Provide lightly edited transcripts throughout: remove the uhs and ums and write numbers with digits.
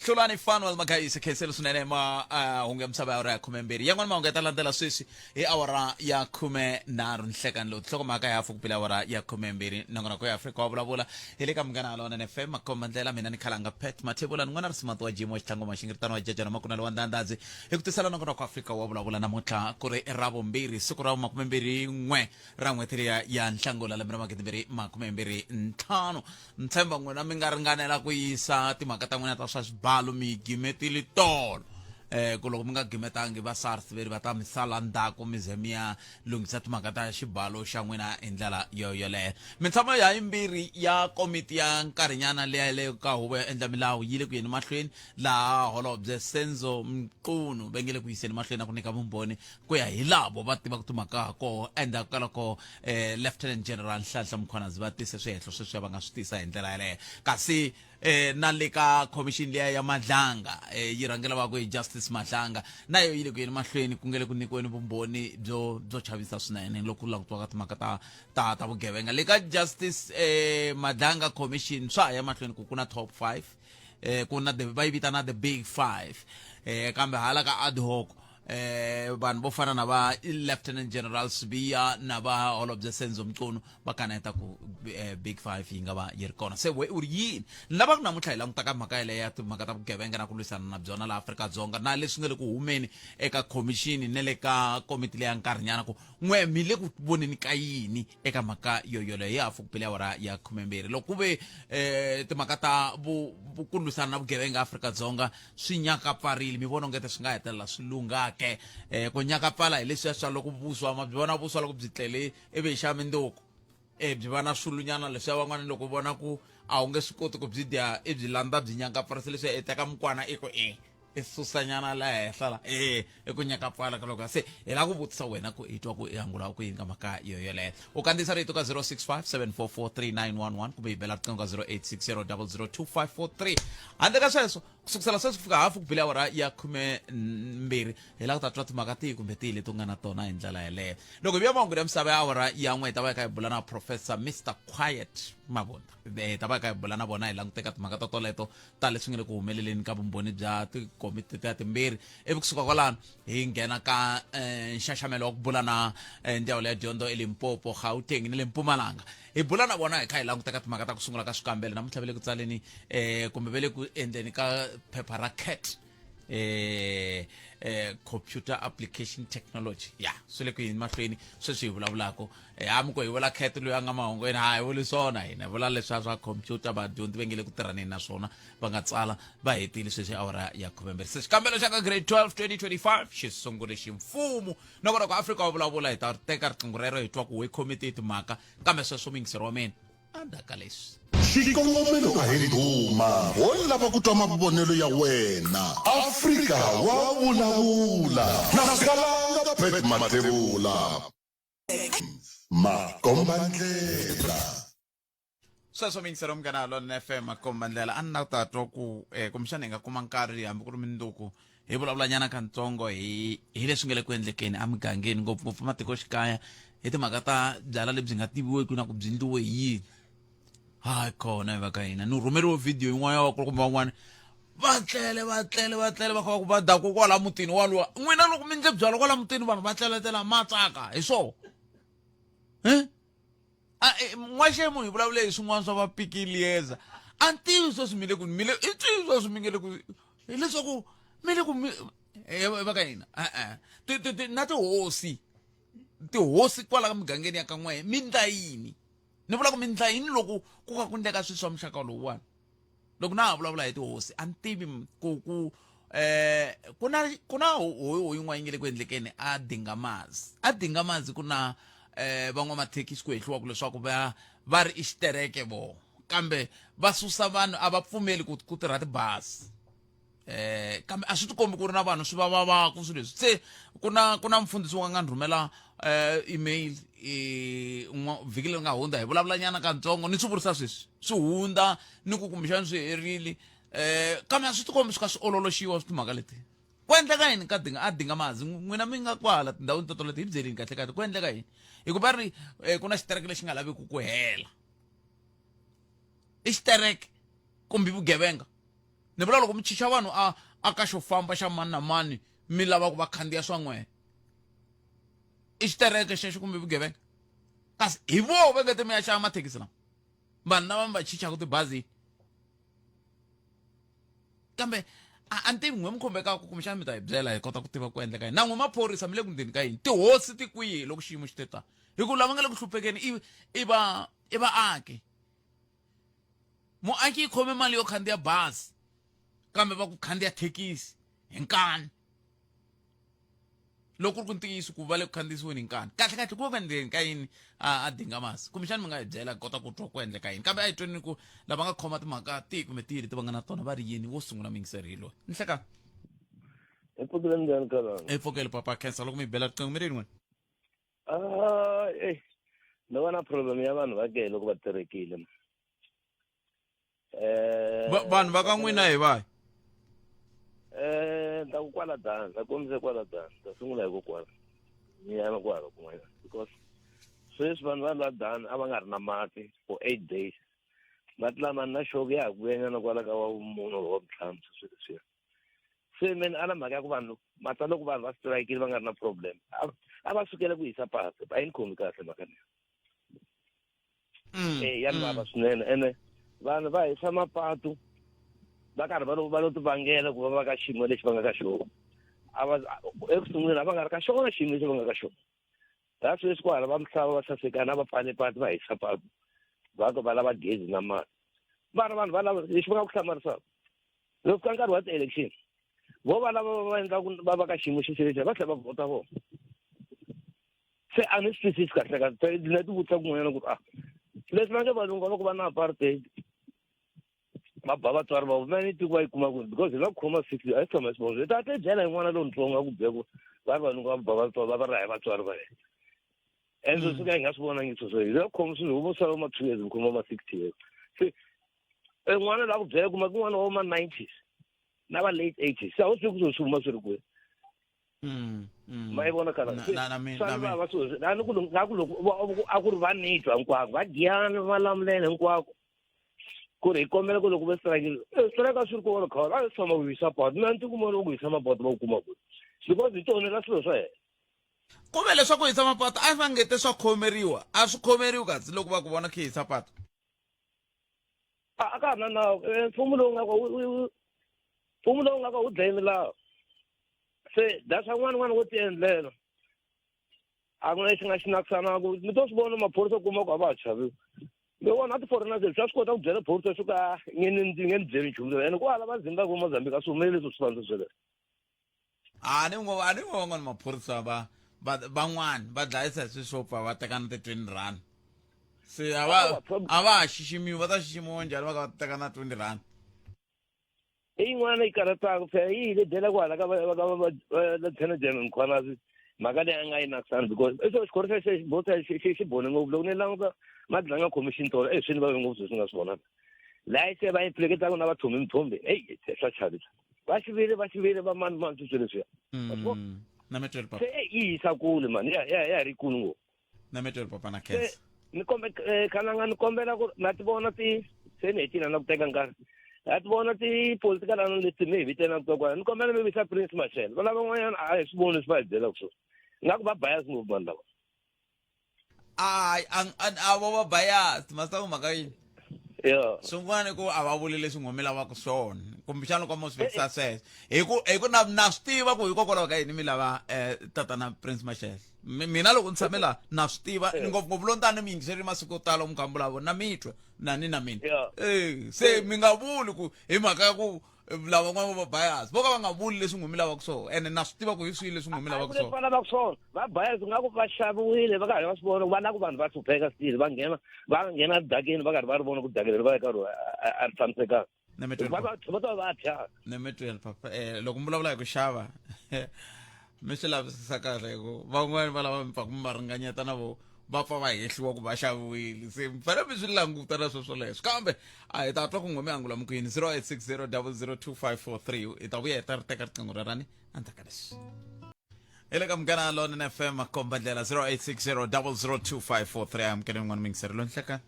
Hlulani Fanuel Magayisi khenseli swinene ma hungu ya misava ya awara ya khumembirhi. Yan'wana mahungu ya ta landzela sweswi hi awara ya 13 nhlekani lowu. Tinhlokomhaka ya hafu ku bile awara ya 12. Nongonoko ya Afrika wa vulavula hi le ka Munghana Lonene FM makomba ndlela mina ni khalanga Pat Mathebula ni n'wana Risimati wa Jim wa Xitlhangu Maxingiritano wa Jajana Makunala wa Ndandadzi hi ku tisela nongonoko Afrika wa vulavula namuntlha ku ri Ravumbirhi siku ra 21 ra n'hweti liya ya Nhlangula lembe ra 2025. Ni tshemba n'wina mi nga ringanela ku yisa timhaka ta n'wina ta swa xibalo mi yi gimetile tolo ku loko mi nga gimetangi va SARS veri va ta mi sala ndzhaku mi ze mi ya lunghisa timhaka ta xibalo xa n'wina hi ndlela yo yoleyo. Mintshamo ya yimbirhi ya komiti ya nkarhinyana leya le ka huvo ya endla milawu yi le ku yeni mahlweni laha holobye Senzo Mchunu va nge le ku yiseni mahlweni na ku nyika vumbhoni ku ya hi lavo va tivaka timhaka ha koho endzhaku ka loko eh, Lieutenant General Nhlanhla Mkhwanazi va tise swihehlo sweswiya va nga swi tisa hi ndlela yaleyo kasi eh, na le ka commission liya ya Madlanga eh, yi rhangeliwaka hi Justice Madlanga na yo yi le ku yeni mahlweni ku nge le ku nyikiweni vumbhoni byo byo chavisa swinene loko ku langutiwaka timhaka ta ta ta vugevenga le ka Justice eh, Madlanga commission swa ha ya mahlweni ku ku na top 5 eh, ku na the va yi vitana the big 5 eh, kambe hala ka ad hoc vanhu vo fana na va Lieutenant General Sibiya na va Holobye Senzo Mchunu va kaneta ku Big Five yi nga va yi ri kona se we u ri yini ni lava ku namuntlha hi languta ka mhaka yeleyo ya timhaka ta vugevenga na ku lwisana na byona laha Afrika-Dzonga na leswi nga le ku humeni eka khomixini na le ka komiti leya nkarhinyana ku n'we mi le ku voneni ka yini eka mhaka yo yoleyo hi hafu ku bile awara ya khumembirhi loko ku ve timhaka ta ku lwisana na vugevenga Afrika-Dzonga swi nyakapfarile mi vona ongete swi nga hetelela swi lungha ke ku nyakapfala hi leswiya swa loko vuswa ma byi vona vuswa loko byi tlele ivi hi xa mindzuku byi va na swulunyana leswiya van'wana loko vona ku a wu nge swi koti ku byi dya i byi landza byi nyakapfarisa leswiya i teka mukwana i ku e i susanyana la henhla la e i ku nyakapfala ka loko se hi lava ku vutisa wena ku i twa ku i angula ku yini ka mhaka yo yoleyo u kandziyisa rito ka 065 744 3911 kumbe yi bela riqingho ka 0860 002543 handle ka sweswo ku sukusela sweswi ku fika hafu ku bile awara ya 12 hi lava ku ta twa timhaka tihi kumbe tihi leti u nga na tona hi ndlela yeleyo loko hi vuya mahungu ya misava ya awara ya n'we hi ta va hi kha hi bula na professor Mr Quiet Mabunda hi ta va hi kha hi bula na vona hi languteka timhaka ta toleto ta leswi nga le ku humeleleni ka vumbhoni bya tikomiti ta timbirhi ivi kusuka kwalano hi nghena ka nxaxamelo wa ku bula na ndzawulo ya dyondzo eLimpopo Gauteng ni le Mpumalanga hi bula na vona hi kha hi languta ka timhaka ta ku sungula ka swikambelo namuntlha va le ku tsaleni kumbe va le ku endleni ka phepha ra CAT computer application technology ya swi le ku yini mahlweni sweswi hi vulavulaka hambi ko hi vula CAT loyi a nga mahungwini ha hi vuli swona hina hi vula leswiya swa computer vadyondzi va nge le ku tirhaneni na swona va nga tsala va hetile sweswi awara ya khumembirhi se xikambelo xa ka grade 12 2025 xi sungule ximfumo nakona ku Afrika wa vulavula hi ta teka riqingho rero hi twa ku we khomiti timhaka kambe sweswo muyingiseri wa mina endzhaku ka leswi Xikongomelo a hi ndhuma, ho lava ku twa mavonelo ya wena. Afrika wa vulavula na Khalanga Pat Mathebula. Makombandlela. Sweswo miyingiseri munghana Lonene FM makombandlela a ni na ku ta twa ku kumbexana hi nga kuma nkarhi hambi ku ri mundzuku hi vulavulanyana kantsongo hi hi leswi nga le ku endlekeni emugangeni ngopfungopfu matikoxikaya hi timhaka ta byala lebyi nga tiviweki na ku byi ndliwe hi yini hayi kona hi va ka hina ni rhumeriwe video yin'wana ya vakulukumba van'wana va tlele va tlele va tlele va kha va ku va dakwe kwala mutini waluwa n'wina loko mi ndle byala kwala mutini vanhu va tleletela ma tsaka hi swona n'waxemu hi vulavule hi swin'wana swa vapikilieza a ni tivi sweswi mi le ku mi le i tivi sweswi mi nge le ku hileswaku mi le ku mi va ka hina e-e na tihosi tihosi kwala ka mugangeni ya ka n'wehe mi ndla yini ni vula ku mi ndla yini loko ku ka ku ndleka swilo swa muxaka lowuwani loko na ha vulavula hi tihosi a ni tivi ku ku ku na ku na hoyi yin'wana yi nge le ku endlekeni a Dingamazi a Dingamazi ku na van'wamathekisi ku hehliwaka leswaku va va ri i xitereke vo kambe va susa vanhu a va pfumeli ku ku tirha tibazi kambe a swi tikombi ku ri na vanhu swi va vavaku swilo leswi se ku na ku na mfundhisi wa nga ni rhumela email vhiki leri nga hundza hi vulavula nyana katsongo ni swi vurisa sweswi swi hundza ni ku kumbexana swi herile kambe a swi tikombi swi kha swi ololoxiwa swi timhaka leti ku endleka yini ka dinga a dinga mazi n'wina mi nga kwala tindhawini to toleto hi byeleni kahle kahle ku endleka yini hikuva ri ku na xitereke lexi nga laveki ku hela i xitereke kumbe vugevenga Ni vula loko mi chicha vanhu a a ka xo famba xa mani na mani mi lava ku va khandziya swa n'wehe i xitereke xexo kumbe vugevenga kasi hi voho va ngete mi ya xava mathekisi lama vanhu lava mi va chichaka tibazini kambe a ni tivi n'we mi khumbekaka kumbexana mi ta hi byela hi kota ku tiva ku endleka yini na n'we maphorisa mi le ku ndzeni ka yini tihosi ti kwihi loko xiyimo xi te ta hi ku lava nga le ku hluphekeni i i va i vaaki muaki yi khome mali yo khandziya bazi kambe va ku khandziya thekisi hi nkani loko ku ri ku ntiyiso ku va le ku khandziyisiweni hi nkani kahle kahle ku va ku endleni ka yini a a dinga masi kumbexani mi nga hi byela kota ku twa ku endleka yini kambe a hi tweni ku lava nga khoma timhaka tihi kumbe tihi leti va nga na tona va ri yini wo sungula muyingiseri hi loyi nhlekani hi pfukile njhani kalanga hi pfukile papa khensa loko mi bela riqingho mi ri yini n'wina Ah, eh, ni vona problem ya vanhu va ke loko va terekile eh vanhu va ka n'wina hi vahi eh ta ku kwala dani ta kombise kwala dani ta sungula hi ku kwala ni ya kwala kun'wanyana because sweswi vanhu va la dani a va nga ri na mati for eight days mati lama na xoki ya ha ku vuyanyana kwala ka wa munhu or wa vutlhanu sweswi leswiya se mina a na mhaka ya ku vanhu mata loko vanhu va strikile va nga ri na problem a va sukele ku hisa pasi a yi ni khomi kahle mhaka leyi e ya ni vava swinene ene vanhu va hisa mapatu va karhi va lo va lo tivangela ku va va ka xiyimo lexi va nga ka xona a va eku sunguleni a va nga ri ka xona xiyimo lexi va nga ka xona la sweswi kwahala va misava va sasekana a va pfale patu va hisa patu va ku va lava gezi na mati vana vanhu va lava lexi va nga ku hlamarisaka loko ka nkarhi wa ti-election vo va lava va endlaku va va ka xiyimo xi xelexi va tlhela va vhota vona se a ni swi twisisi kahle kahle na ti vutisa kun'wanyana ku ri a leswi va nge valungu va loko va na apartheid va ba vatswari va vona ni tiko va yi kuma kwini because hi la ku khoma six a yi tshama xivongo hi ta te byela hi n'wana lontsongo a ku byela ku va ri valungu va ba vatswari va va raha vatswari va yena and swi ka hi nga swi vonangi sweswo hi la ku khoma swilo vo sala ma two years ku khoma ma sixty years se n'wana la ku byela kuma ku n'wana wa ma nineties na va late eighties se a wu swi ku swi huma swi ri kwihi ma yi vona kala swa swilo a ni ku nga ku loko a ku ri va nitwa hinkwako va giyani va lamulele hinkwako ku ri hi kombela ku loko va strike strike a swi ri kona khale a hi tshama ku hisa patu mina ni tikuma loko ku hisa mapatu va ku kuma kwihi because hi tionela swilo swa hina ku ve leswaku hisa mapatu a va ngete swa khomeriwa a swi khomeriwi kasi loko va ku vona khe hisa patu a ka ha na nawu eh, mfumo lowu nga mfumo lowu nga ka wu dlaye milawu se that's n'wana n'wana wo tiendlela a ku na lexi nga xi nakisanaka mi to swi vona maphorisa kuma ku a va ha chaviwi mi vona ti-foreigners swa swi kota ku byela phorisa swi ka nge ni nge ni byeli nchumu ene kwala va Zimbabwe Mozambique a swi humeleli leswi swi fanele sweleswo a ni ngo a ni ngo van'wana maphorisa va va van'wana va dlayisa hi swilo swo pfa va teka na ti-twenty rand se a va a va ha xiximiwi va ta xiximiwa njhani va ka va teka na twenty rand i yin'wana yi karhataka phela yi hi le byela kwala ka lieutenant general Mkhwanazi mhaka leyi a nga yi nakisani because i swo xikhorisa xi bosa xi bone ngopfu loko ni languta madlanga commission tolo e swi ni vave ngopfu leswi nga swi vonaka laha se va impliketaka na vathumbi mithumbi eyi swa chavisa va xivile va xivile va mani mani swilo leswiya na metweli papa se yi yisa kule mani ya ya ya ri kulu ngopfu na metweli papa na khensa ni kombe eh, khananga ni kombela ku na ti vona ti se ni hetile na ku teka nkarhi na ti vona ti political analyst mi hi vitanaka kwala ni kombela mi visa Prince Mashele vana van'wanyana a hi swi voni leswi va hi byelaka swona nga ku va bias ngopfu vanhu lava a a vo va bias master mhaka yini yeah swin'wana ku a va vuli leswi n'we mi lavaka swona kumbexana loko mo swi vekisa sweswo hi ku hi ku na na swi tiva ku hikokwalaho ka yini mi lava um tatana Prince Mashele mina loko ni tshame laha na swi tiva ngopfungopfu lo ni ta ni mi yingiseri masiku yo tala mi kha mi vulavula na mi twa na ni na mina e se mi nga vuli ku hi mhaka ya ku lava van'wana va bias vo ka va nga vuli leswi n'we mi lavaka swona ene na swi tiva ku hi swihi leswi n'we mi lavaka swona va lavaka swona va bias nga ku va xaviwile va karhi va swi vona va na ku vanhu va hlupheka still va nghena va nghena dakeni va karhi va ri vona ku daka leri va ya karhi a ri tshamisekanga va ta va thya nemetwel papa eh loko mi vulavula hi ku xava mi swi lavisisa kahle hi ku van'wani va lava mi pfaku mi va ringanyeta na vo va pfa va hehliwa ku va xaviwile se mi fanele mi swi languta na swo swoleswo kambe a hi ta twa ku n'we mi angula mi ku yini 0860 002543 hi ta vuya hi ta ri teka riqingho ra rani endzhaku ka leswi hi le ka Munghana Lonene FM komba ndlela 0860 002543 amukele n'wana mingiseri lo nhlekani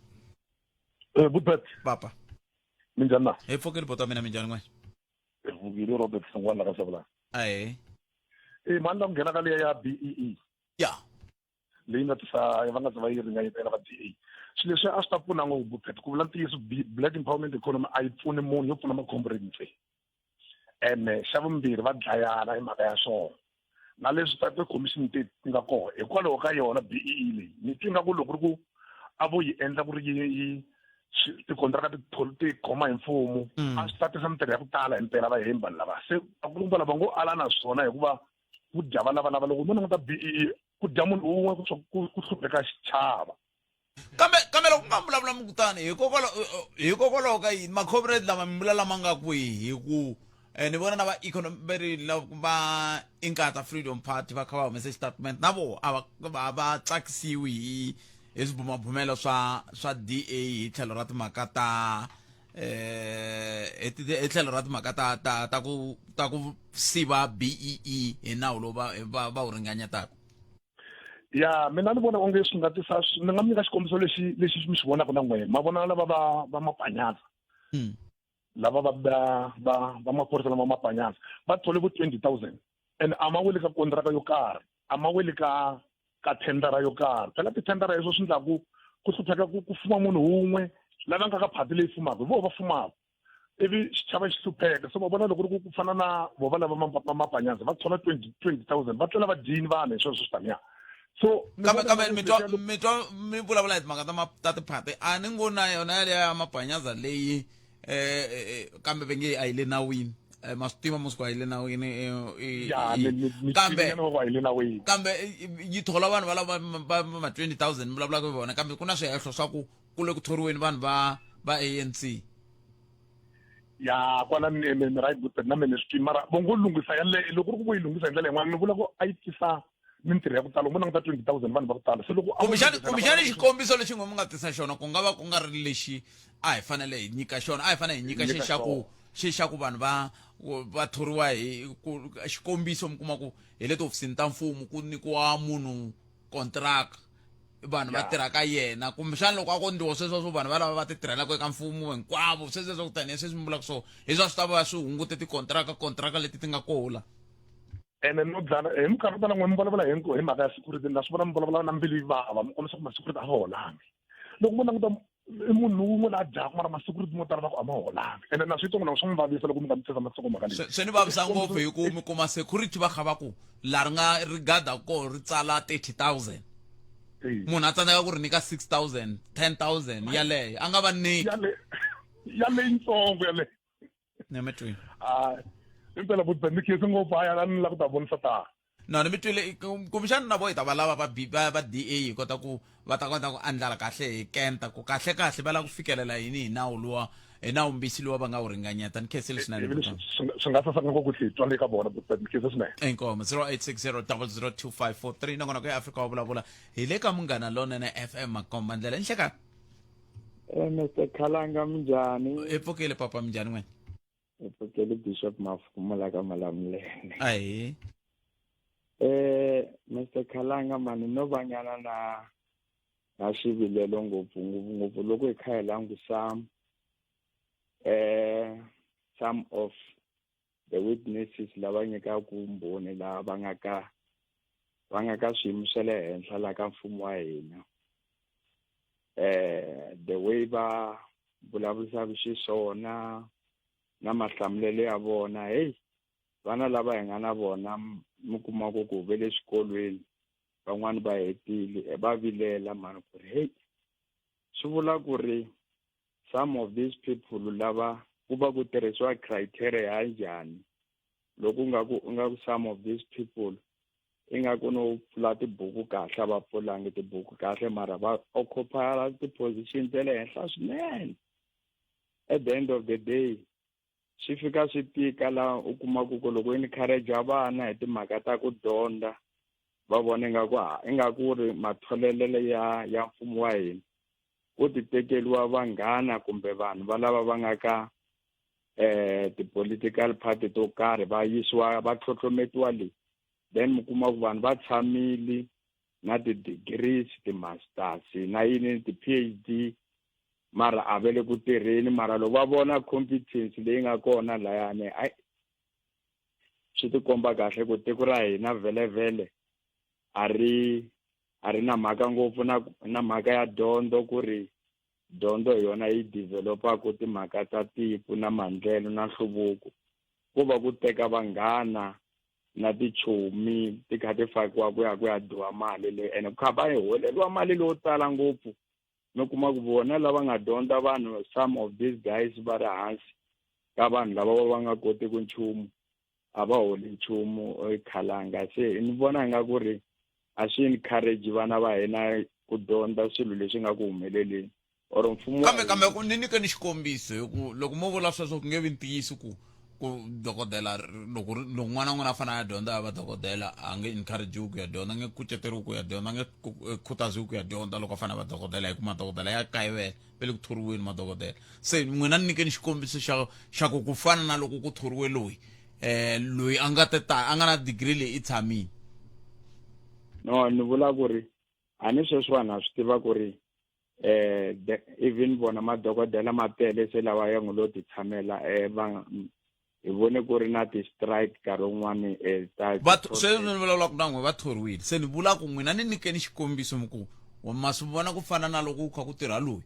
Eh, Butbet, papa minjhani na? Hi pfukile bota mina minjhani n'wena? Vukile Robert Singwana la ka Sabulana. Ahe. E mani la ku nghena ka liya ya BEE. Ya. Leyi nga tisa va nga va yi ringanyetela va DA. Swilo leswi a swi ta pfuna ngopfu Pet ku vula ntiyiso Black Empowerment Economy a yi pfuni munhu yo pfuna makhombo ntsena. Ene xa vumbirhi va dlayana hi mhaka ya swona. Na leswi ta ti-commission ti nga kona hikwalaho ka yona BEE leyi ni twi nga ku loko ri ku a vo yi endla ku ri yi tikontraka ti ti khoma hi mfumo mm. a swi ta tisa mintirho ya ku tala himpela va hemba lava se vakulukumba lava ngo ala na swona hikuva ku dya va lavalava loko mo languta BEE ku dya munhu un'we ku hlupheka xichava kambe kambe loko nga vulavula mi kutani hikokwalaho ka yini ma-comrade lama mi vula lama nga kwihi hi ku um ni vona na va economy va ri va Inkatha Freedom Party va kha va humese xitatimende na voho a va va tsakisiwi hi hi swibumabumelo swa swa DA hi tlhelo ra timhaka ta eh hi tlhelo ra timhaka ta ta ta ku ta ku siva BEE hi nawu lowu va va va wu ringanyetaka ya mina ni vona onge swi nga tisa ni nga mi nyika xikombiso lexi lexi mi xi vonaka na n'wehe ma vona lava va va mapanyaza hmm. lava va va va va maphorisa lama mapanyaza va thole vo 20000 and a ma weli ka kontraka yo karhi a ma weli ka ka thendara yo karhi phela tithendara leswo swi endlaku ku hlupheka ku ku fuma munhu wun'we lava nga ka phati leyi fumaka hi voho va fumaka ivi xichava xi hlupheka so va vona loko ri ku ku fana na vo va lava mapanyaza va thola 20000 va tlela va dyini vanhu hi sweswo swi taniya so kambe kambe mi twa mi twa mi vulavula hi timhaka ta ta tiphati a ni ngo na yona yaleyo ya mapanyaza leyi eh, eh, eh kambe va nge a yi le nawini eh, ma swi tiva mos ku a yi le nawini kambe kambe yi thola vanhu va lava va ma 20000 mi vulavulaka hi vona kambe ku na swihehlo swa ku ku le ku thoriweni vanhu va va ANC ya kwala ni ni right but na mina swi mara vo ngo lunghisa yaleyo loko ri ku vo yi lunghisa hi ndlela yin'wana ni vula ku a yi tisa mintirho ya ku tala mo languta 20000 vanhu va ku tala se loko kumbexani kumbexani xikombiso lexi n'we mi nga tisa xona ku nga va ku nga ri lexi a hi fanele hi nyika xona a hi fanele hi nyika xi xa ku xi xa ku vanhu va va thoriwa hi ku xikombiso mi kuma ku hi le tihofisini ta mfumo ku nyikiwa munhu contract vanhu va tirha ka yena kumbexana loko a ko ndliwa sweswo swo vanhu va lava va ti tirhelaka eka mfumo hinkwavo sweswo swa ku tanihi sweswi mi vulaka swona hi swa swi ta va swi hungute tikontraka kontraka leti ti nga kola ene no dlana hi minkarhi yo tala n'we mi vulavula hi hi mhaka ya security na swi vona mi vulavula na mbilu yi vava mi kombisa ku ma-security a va holangi loko mo languta i munhu wun'we la dyaka mara ma-security mo tala va ku a ma holangi ene na swi twa n'wina swa mi vavisa loko mi nga mi tshesa matsongo mhaka leyi swi ni vavisa ngopfu hi ku mi kuma security va kha va ku la ri nga ri gada koho ri tsala 30000 munhu a tsandzeka ku ri nyika 6000 10000 yaleyo a nga va nyiki yaleyitsongo yaleyo ni mi twile hayi impela buti ni khensi ngopfu hayi ala ni la ku ta vonisa tani no ni mi twile kumbexana na vo hi ta va lava va va va DA hi kota ku va ta kota ku andlala kahle hi kenta ku kahle kahle va lava ku fikelela yini hi nawu luwa hi nawu mbisi luwa va nga wu ringanyeta ni khensile swinene swi nga sasaka ngopfu hi twa le ka vona buti ni khensa swinene inkomo 0860002543 nongonoko ya Afrika wa vulavula hi le ka Munghana Lonene FM makomba ndlela nhlekani Eh, Mr. Khalanga minjhani? Hi pfukile papa minjhani n'wina? Hi pfukile Bishop Mafumo la ka Malamulele. Ahi. Eh, Mr. Khalanga mani no vanyana na na xivilelo ngopfu ngopfu ngopfu loko hi kha hi langusa eh some of the witnesses lava nyikaka vumbhoni lava va nga ka va nga ka swiyimo swa le henhla la ka mfumo wa hina eh the way va vulavurisaka xiswona na mahlamulelo ya vona hey vana lava hi nga na vona mi kumaka ku ve le swikolweni van'wani va hetile va vilela mani ku ri hey swi vula ku ri some of these people lava ku va ku tirhisiwa criteria ya njhani loko u nga ku u nga ku some of these people ingaku no pfula tibuku kahle a va pfulangi tibuku kahle mara va occupy ti-position ta le henhla swinene at the end of the day swi fika swi tika laha u kumaka ku loko encourage vana hi timhaka ta ku dyondza va vona ingaku ingaku ri matholelelo ya ya mfumo wa hina ku ti tekeriwa vanghana kumbe vanhu va lava va nga ka eh ti-political party to karhi va yisiwa va tlhotlhometiwa leyi then mi kuma ku vanhu va tshamile na ti-degrees ti-masters na yini ti-PhD mara a va le ku tirheni mara loko va vona competence leyi nga kona layani ayi Swi tikomba kahle ku tiko ra hina vhele-vhele a ri a ri na mhaka ngopfu na na mhaka ya dyondzo ku ri dyondzo hi yona yi developaka timhaka ta tiko na maendlelo na nhluvuko ko va ku teka vanghana na tichomi ti kha ti fakiwa ku ya ku ya dyiwa mali leyi ene ku kha va yi holeriwa mali leyo tala ngopfu mi kuma ku vona lava nga dyondza vanhu some of these guys va ri hansi ka vanhu lava va va nga kotiki nchumu a va holi nchumu ekhalanga se ni vona nga ku ri a swi encourage vana va hina ku dyondza swilo leswi nga ku humeleleni or mfumo kambe kambe ku ni nyike ni xikombiso hi ku loko mo vula sweswo ku nge vi ntiyiso ku ku dokodela loko loko n'wana wa n'wina a fanele a dyondza a va dokodela a nge encourage ku ya dyondza a nge kuceteriwi ku ya dyondza a nge eh, khutaziwi ku ya dyondza loko a fanele a va dokodela hi ku madokodela ya kayivela va le ku thoriweni madokodela se n'wina ni nyikeni xikombiso xa xa ku ku fana na loko ku thoriwe loyi eh loyi a nga teta a nga na degree leyi i tshamile no ni vula ku ri a ni sweswiwani ha swi tiva ku ri eh even vona madokodela ma tele se lawa ya ngo lo ti tshamela eh va hi vone ku ri na ti-strike nkarhi wun'wani eh, ta va sweswi ni vulavulaka na n'we va thoriwile se ni vula ku n'wina ni nyikeni xikombiso mi ku ma swi vona ku fana na loko ku kha ku tirha loyi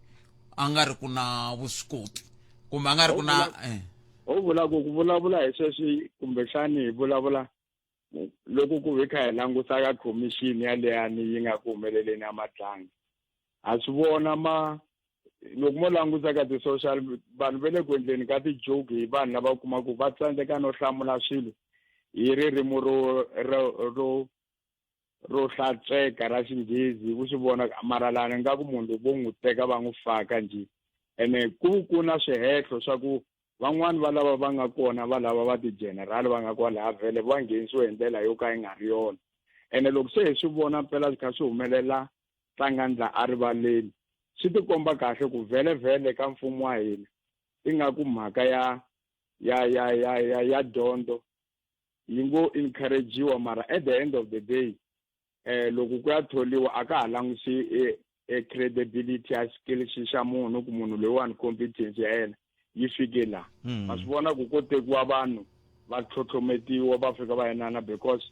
a nga ri ku na vuswikoti kumbe a nga ri ku na eh. ho vula ku ku vulavula hi sweswi kumbexani hi vulavula loko ku ve kha hi langusa ka khomixini yaleyani yi nga ku humeleleni ya matlangi ha swi vona ma loko mo langusa ka ti-social vanhu va le ku endleni ka ti-joke hi vanhu lava kumaka va tsandzeka no hlamula swilo hi ririmi ro ro ro ro hlantsweka ra xinghezi u swi vona mara lani nga ku munhu vo n'wi teka va n'wi faka njhe ene ku ku na swihehlo swa ku van'wani va lava va nga kona va lava va ti-general va nga kwalaya vhele va nghenisiwe hi ndlela yo ka yi nga ri yona ene loko se hi swi vona mpela swi kha swi humelela tlangandla erivaleni swi tikomba kahle ku vhele vhele ka mfumo wa hina ingaku mhaka ya ya ya ya ya ya dyondzo yi ngo encouragewa mara at the end of the day eh loko ku ya tholiwa a ka ha langusi e, e credibility ya skill xa munhu ku munhu loyiwani competence ya yena yi fike laha hmm. ma swi vona ku ko tekiwa vanhu va tlhotlhometiwa va fika va yenana because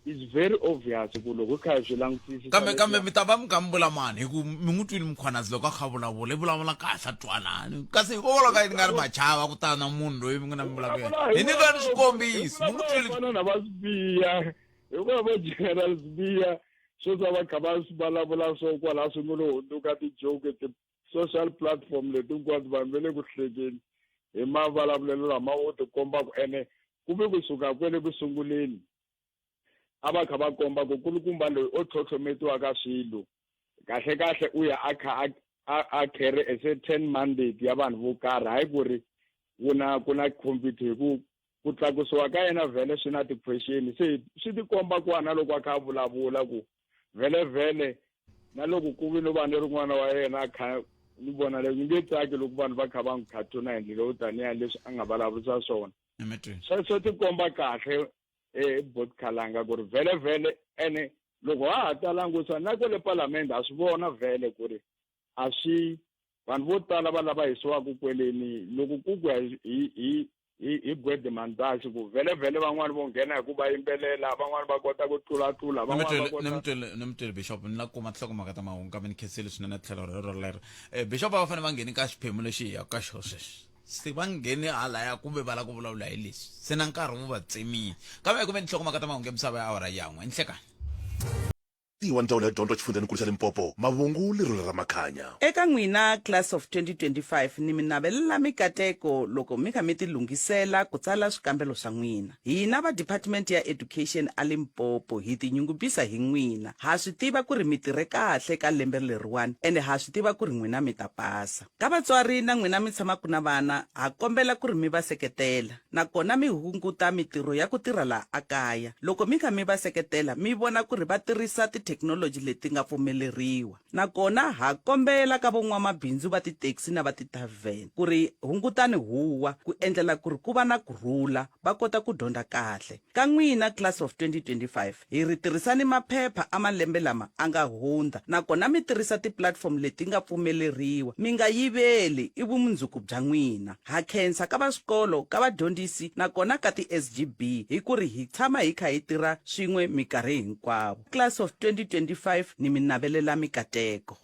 it's very obvious ku loko kha hi swi langutisi kambe kambe mi ta va mi kha mi vula mani hi ku mi n'wi twini mkhwanazi loko a kha vulavula i vulavula kahle a twanani kasi hikokwalaho ka yini nga ri machava ku tana munhu loyi mi nga na mi vulavula yena hi nyikani swikombiso mi n'wi twini fana na va Sibiya hikuva vo general Sibiya swo swa va kha va swi vulavula swo kwalaho swi ngo lo hundzuka ti-joke ti-social platform leti hinkwato vanhu va le ku hlekeni hi mavulavulelo lama wo tikomba ku ene ku ve kusuka kwele ku sunguleni a va kha va komba ku kulukumba loyi o tlhotlhometiwa ka swilo kahle kahle u ya a kha a a carry a certain mandate ya vanhu vo karhi hayi ku ri ku na ku na compete hi ku ku tlakusiwa ka yena vhele swi na ti-question se swi tikomba kwana loko a kha a vulavula ku vhele vhele na loko ku vi no va ni rin'wana wa yena a kha ni vona leswi ni nge tsaki loko vanhu va kha va n'wi khathuna hi ndlela yo taniya leswi a nga vulavurisa swona sweswo tikomba kahle eh bot khalanga ku ri vhele vhele ene loko ha ha ta langusa na kwale palamende ha swi vona vhele ku ri a swi vanhu vo tala va lava yisiwaka kweleni loko ku ku ya hi hi hi hi gwede mandasi ku vhele vhele van'wani vo nghena hi ku va yimbelela van'wani va kota ku tlulatlula van'wani va kota ni mi twele bishop ni la kuma tinhlokomhaka ta mahungu kambe ni khensile swinene tlhelo rero lero um bishop a va fanele va ngheni ka xiphemu lexi hi yaka ka xo sweswi se va nghene halaya kumbe va lava ku vulavula hi leswi se na nkarhi wu va tsemile kambe hi kumeni nhlokomhaka ta mahungu ya misava ya awara yan'we nhlekani Wa Ndzawulo ya Dyondzo eXifundzhenikulu xa Limpopo, Mavungu Lerule Ramakhanya. Eka n'wina Class of 2025 ni mi navelela mikateko loko mi kha mi ti lunghisela ku tsala swikambelo swa n'wina. Hina va Department ya Education a Limpopo hi tinyungubyisa hi n'wina. Ha swi tiva ku ri mi tirhe kahle ka lembe leriwani ene ha swi tiva ku ri n'wina mi ta pasa. Ka vatswari na n'wina mi tshamaka na vana, ha kombela ku ri mi va seketela, nakona mi hunguta mitirho ya ku tirha laha a kaya. Loko mi kha mi va seketela, mi vona ku ri va tirhisa tithekinoloji. tithekinoloji leti nga pfumeleriwa. Nakona ha kombela ka von'wamabindzu va titaxi na va tithavhene ku ri hungutani huwa ku endlela ku ri ku va na ku rhula va kota ku dyondza kahle. Ka n'wina Class of 2025, hi ri tirhisani maphepha a malembe lama a nga hundza nakona mi tirhisa ti-platform leti nga pfumeleriwa. Mi nga yiveli, i vumundzuku bya n'wina. Ha khensa ka va swikolo, ka vadyondzisi nakona ka ti-SGB hi ku ri hi tshama hi kha hi tirha swin'we mikarhi hinkwavo. Class of 2025 ni mi navelela mikateko.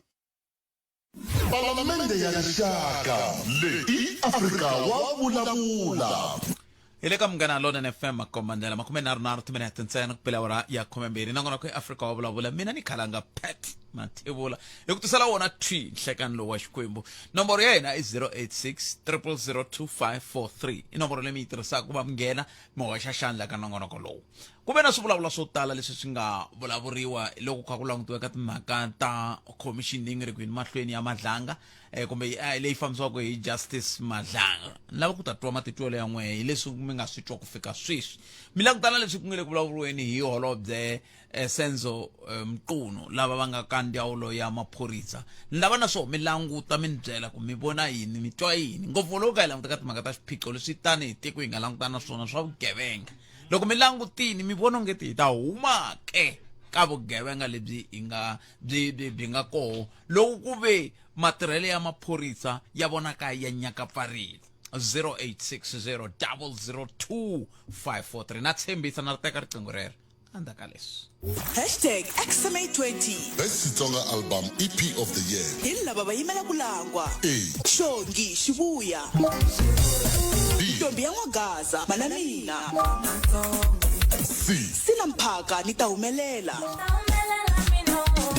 Palamende ya Rixaka leyi i Afrika wa vulavula. Hi le ka Munghana Lonene FM makombandlela 33 timinete ntsena ku pela awara ya 12 nongonoko i Afrika wa vulavula mina ni khalanga Pat Mathebula hi ku tisela wona thwi nhlekani lowu wa Xikwembu nomboro ya hina i 086 0002543 i nomboro leyi mi yi tirhisaka ku va mi nghena mi hoxa xandla ka nongonoko lowu Ku ve na swivulavula swo tala leswi swi nga vulavuriwa loko kha ku langutiwa ka timhaka ta khomixini leyi nga ri ku yini mahlweni ya Madlanga eh, kumbe eh, leyi fambisiwaka hi Justice Madlanga. Ni lava ku ta twa matitwelo ya n'wehe hi leswi mi nga swi twa ku fika sweswi. Mi langutana leswi ku nge le ku vulavuriweni hi holobye eh, Senzo eh, Mchunu lava va nga ka ndzawulo ya maphorisa. Ni lava na swoho mi languta mi ni byela ku mi vona yini mi twa yini ngopfu loko ka hi languta ka timhaka ta swiphiqo leswi tanihi tiko hi nga langutana na swona swa vugevenga. Loko mi langutini mi vona ongeti hi ta huma ke ka vugevenga lebyi hi nga byi byi byi nga koho loko ku ve matirhelo ya maphorisa ya vonaka ya nyakapfarile 0860 002 543 na tshembisa na ri teka riqingho rero endzhaku ka leswi. Hashtag XMA20. Best Xitsonga Album EP of the Year. Hi lava va yimela ku langwa. A. Xongi Xivuya. B. Ntombi ya N'wagaza, Mana Mina. C. Sina Mphaka, Ni ta humelela.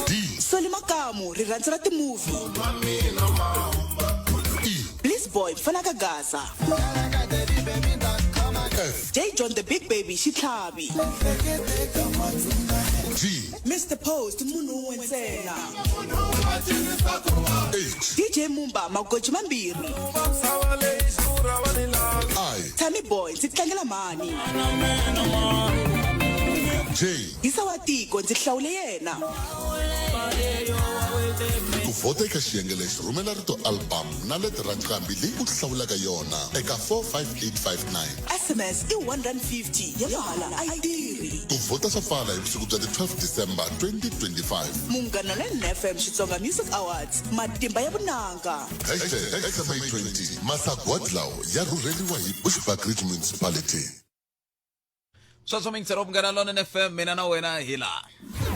D. Soli Makamu, Rirhandzu ra timovie. E. Bliss Boy, Mfana ka Gaza. F. J John the Big Baby Xitlhavi. G. Mister Post munhu un'we ntsena. H. DJ Mumba magoji mambirhi. I. Tammy Boy ndzi tlangela mhani. J. Yisa wa tiko ndzi hlawule yena. Ku vhota eka xiyenge lexi rhumela rito album na letere ra nqambi leyi u hlawulaka yona eka 45859. SMS i R1.50 ya mahala a yi tirhi. Ku vhota swa pfala hi vusiku bya ti 12 December 2025. Munghana Lonene FM Xitsonga Music Awards, matimba ya vunanga. Hashtag XMA20 Masagwadi lawa ya rhurheriwa hi Bushbuckridge Municipality. Sweswo mingisero wa Munghana Lonene FM mina na wena hi laha.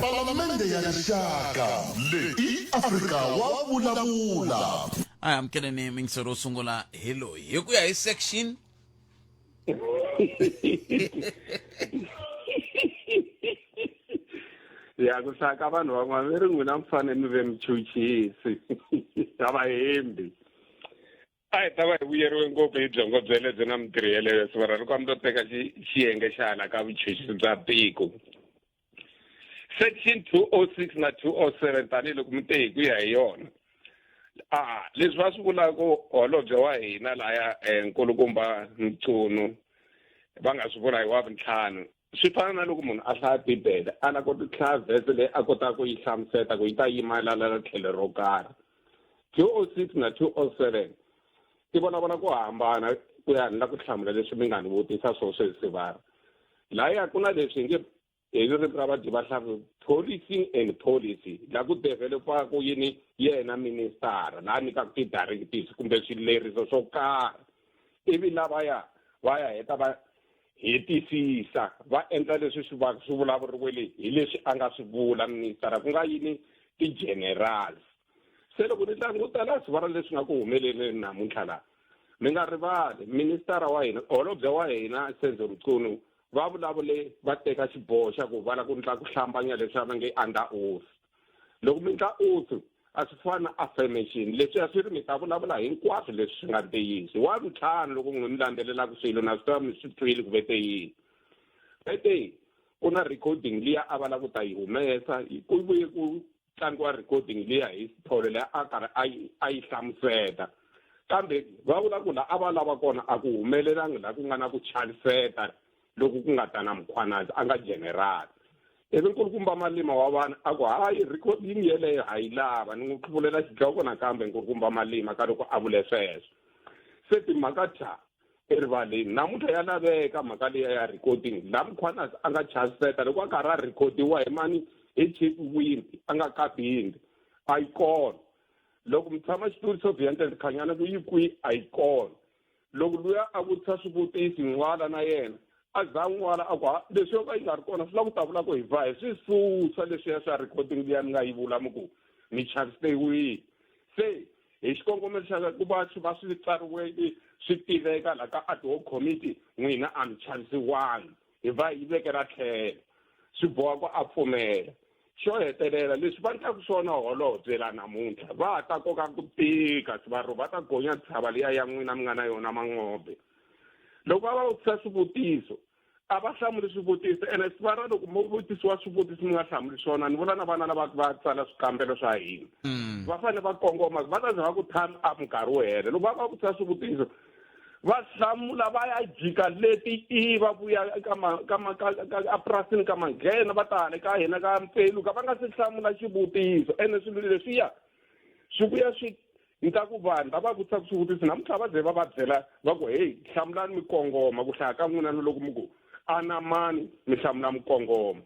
Palamende ya Rixaka leyi i Afrika wa vulavula. A hi amukeleni mingisero wo sungula hi loyi hi ku ya hi section Ya ku hlaya ka vanhu van'wana ve ri n'wina mi fanele mi ve michuchisi a va hembi a hi ta va hi vuyeriwe ngopfu hi byongo byelebyo na mintirho yeleyo sivara loko a mi to teka xiyenge xa hala ka vuchuchisi bya tiko section 206 na 207 tanihiloko mi te hi ku ya hi yona a leswi va swi vulaka holobye wa hina laya eh, nkulukumba Mchunu va nga swi vula hi wa vuntlhanu swi fana na loko munhu a hlaya bibele a lava ku hlaya vhese leyi a kotaka ku yi hlamuseta ku yi ta yima la tlhelo ro karhi 206 na 207 ti vulavula ku hambana ku ya ni la ku hlamula leswi mi nga ni vutisa swo sweswi sivara laya ku na leswi nge hi ririmi ra vadyi va hlavu policing and policy la ku developaku yini yena ministara laha nyikaka ti-directives kumbe swileriso swo karhi ivi lavaya va ya heta va hetisisa va endla leswi swi va swi vulavuriwile hi leswi a nga swi vula ministara ku nga yini ti-generals se loko ni languta la sivara leswi nga ku humeleleni namuntlha laha mi nga rivali ministara wa hina holobye wa hina Senzo Mchunu va vulavule va teka xiboho xa ku va lava ku ndla ku hlambanya leswi va nge under oath loko mi ndla oath a swi fani na affirmation leswi a swi ri mi ta vulavula hinkwaswo leswi swi nga ntiyiso wa ntlhanu loko n'wi mi landzelelaka swilo na swi tiva mi swi twile ku vete yini vete ku na recording liya a va lava ku ta yi humesa ku vuye ku tlangiwa recording liya hi Sithole leyi a karhi a yi a yi hlamuseta kambe va vula ku la a va lava kona a ku humelelangi la ku nga na ku chaviseta loku ku nga ta na Mkhwanazi a nga general. Ivi nkulukumba Malima wa vanhu a ku, Hayi, recording yeleyo ha yi lava. Ni n'wi tlhuvulela xidloko nakambe nkulukumba Malima ka loko a vule sweswo. Se timhaka cha erivaleni. Namuntlha ya laveka mhaka liya ya recording. La Mkhwanazi a nga chaviseta loko a karhi a rhekhodiwa hi mani hi Chief Wimpi a nga kabindi. A yi kona. Loko mutshamaxitulu Soviet Khanyana ku yi kwi a yi kona. Loko luya a vutisa swivutisi N'wala na yena a za a n'wala a ku, Ha, leswi yo ka yi nga ri kona swi lava ku ta vula ku hi pfa hi swi susa leswiya swa recording liya mi nga yi vula mi ku mi chaviseriwile. Se hi xikongomelo xa ku va swi va swi tsariwe swi tiveka la ka ad hoc committee n'wina a mi chavisiwangi hi va yi vekela tlhelo swi boha ku a pfumela. Xo hetelela, leswi va endlaka swona holobye la namuntlha, va ta koka ku tika, sivaro va ta gonya ntshava liya ya n'wina mi nga na yona Mangobe. Loko va va vutisa swivutiso, a va hlamuli swivutiso, ene sivara loko mo vutisiwa swivutiso mi nga hlamuli swona, ni vula na vana lava va tsala swikambelo swa hina, va fanele va kongoma, va ta za va ku time up nkarhi wu hela. Loko va va vutisa swivutiso, va hlamula va ya jika leti i va vuya ka ma ka ma ka ka epurasini ka manghena va ta hala ka hina ka mpfelu ka va nga se hlamula xivutiso ene swilo leswiya swi vuya swi ndla ku vanhu lava vutisaka swivutiso namuntlha va ze va va byela va ku heyi hlamulani mi kongoma ku hlaya ka n'wina na loko mi ku anamani mi hlamula mi kongoma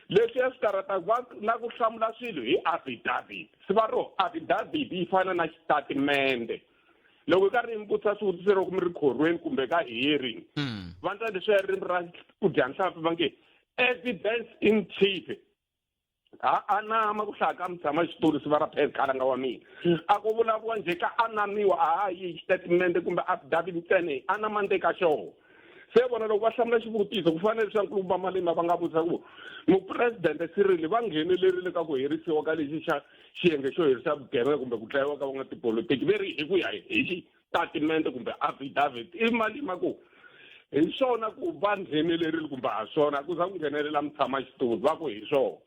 leswi ya swi karhataka va la ku hlamula swilo hi affidavit siva ro affidavit yi fana na xitatimende loko karhi mi vutisa swivutiso loko mi ri khorweni kumbe ka hearing mm. va ndla leswiya ririmi ra ku dya nhlampfi va nge evidence in chief ha anama ku hlaya ka mutshama xitulu siva ra phel khalanga wa mina a ku vulavuriwa njhe ka anamiwa a ha yi xitatimende kumbe affidavit ntsena anama nde ka xona se vona loko va hlamula xivutiso ku fanele leswaku nkulukumba Malema va nga vutisa ku mupresidente Cyril va nghenelerile ka ku herisiwa ka lexi xa xiyenge xo herisa vugevenga kumbe ku dlayiwa ka van'watipolitiki ve ri hi ku ya hi xitatimende kumbe affidavit i Malema ku hi swona ku va nghenelerile kumbe ha swona ku za ku nghenelela mutshama xitulu va ku hi swona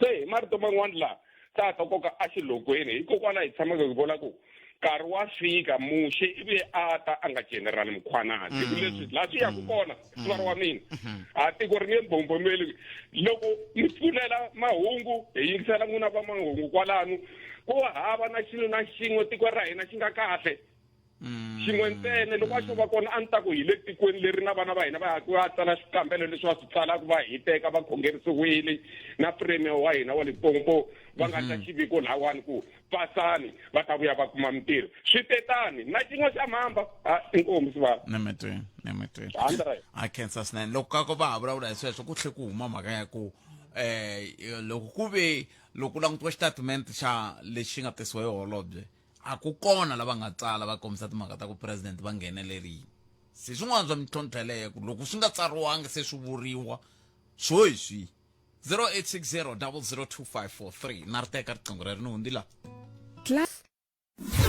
se hi marito man'wana laha ta ta koka exilogweni hikokwalaho hi tshamaka hi vula ku nkarhi wa fika muxe i vuye a ta a nga general mkhwanazi hi ku mm. leswi laha swi yaku mm. kona sivara wa mina mm-hmm. a tiko ri nge mbombomeli loko mi pfulela mahungu hi yingisela n'wina va mahungu kwalano ku hava na xilo na xin'we tiko ra hina xi nga kahle Mm. xin'we ntsena loko a xo va kona a ni ta ku hi le tikweni leri na vana va hina va ya va tsala swikambelo leswi va swi tsalaka va hiteka va khongerisiwile na premier wa hina wa Limpopo va nga ta mhm. xiviko lahawani ku pasani va ta vuya va kuma mintirho swi tetani na xin'we xa mhamba a inkomu sivana nemetweni nemetweni a khensa swinene loko ka ko va ha vulavula hi sweswo ku tlhe ku huma mhaka ya ku eh loko ku ve loko ku langutiwa xitatimende xa lexi nga tisiwa hi holobye a ku kona lava nga tsala va kombisa timhaka ta ku president va nghenelerile se swin'wana swa mintlhontlho yeleyo ku loko swi nga tsariwangi se swi vuriwa swo hi swihi 0860 002543 na ri teka riqingho rero ni hundzi laha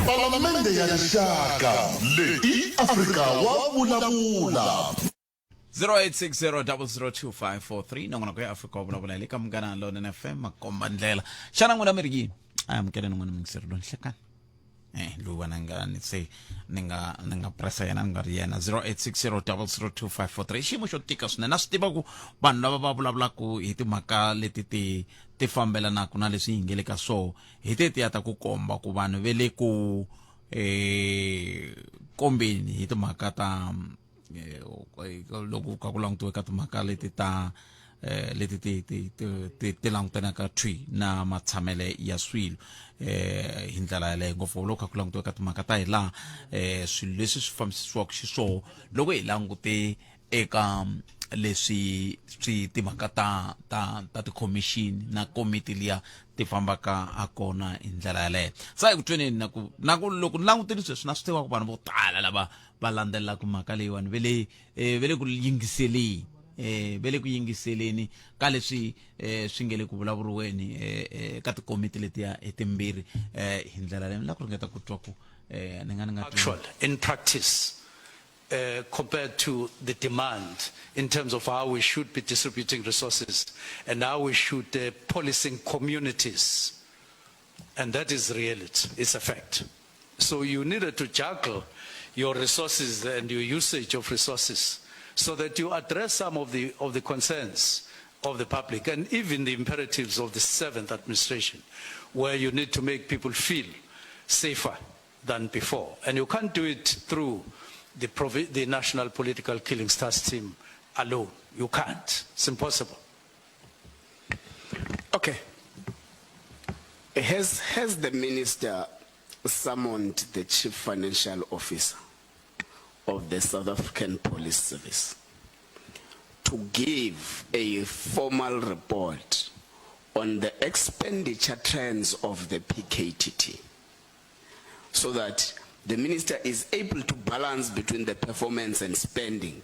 Palamende ya Rixaka leyi i Afrika wa vulavula. 0860002543 nongonoko ya Afrika wa vulavula hi le ka Munghana Lonene FM makomba ndlela xana n'wina mi ri yini a amukeleni n'wina mingiseri loyi nhlekani eh loyi wena nga ni se ni nga ni nga pressa yena ni nga ri yena 0860002543 i xiyimo xo tika swinene na swi tiva ku vanhu lava va vulavulaka hi timhaka leti ti ti fambelanaka na leswi hi nge le ka swoho hi tetiya ta ku komba ku vanhu ve le ku eh kombeni hi timhaka ta eh, loko ka ku langutiwe ka timhaka leti ta eh, leti ti ti ti ti ti langutanaka thwi na matshamele ya swilo eh hi ndlela yaleyo ngopfu loko kha ku langutiwe ka timhaka ta hi laha eh swilo leswi swi fambisisiwaka xiswona loko hi langute eka leswi swi timhaka ta ta ta tikhomixini na komiti liya ti fambaka ha kona hi ndlela yaleyo sa eku tweneni na ku na ku loko ni langutile sweswi na swi tiva ku vanhu vo tala lava va landzelelaka mhaka leyiwani ve le eh, ve le ku yingiseleni eh ve le ku yingiseleni ka leswi eh swi nge le ku vulavuriweni eh, eh ka tikomiti letiya hi timbirhi eh hi ndlela leyi ni la ku ringeta ku twa ku eh ni nga ni nga twi actual in practice uh, compared to the demand in terms of how we should be distributing resources and how we should uh, policing communities. And that is reality, it's a fact. So you needed to juggle your resources and your usage of resources so that you address some of the, of the concerns. of the public and even the imperatives of the seventh administration, where you need to make people feel safer than before. And you can't do it through the, the National Political Killings Task Team alone. You can't. It's impossible. Okay. Has, has the minister summoned the chief financial officer of the South African Police Service to give a formal report on the expenditure trends of the PKTT so that the minister is able to balance between the performance and spending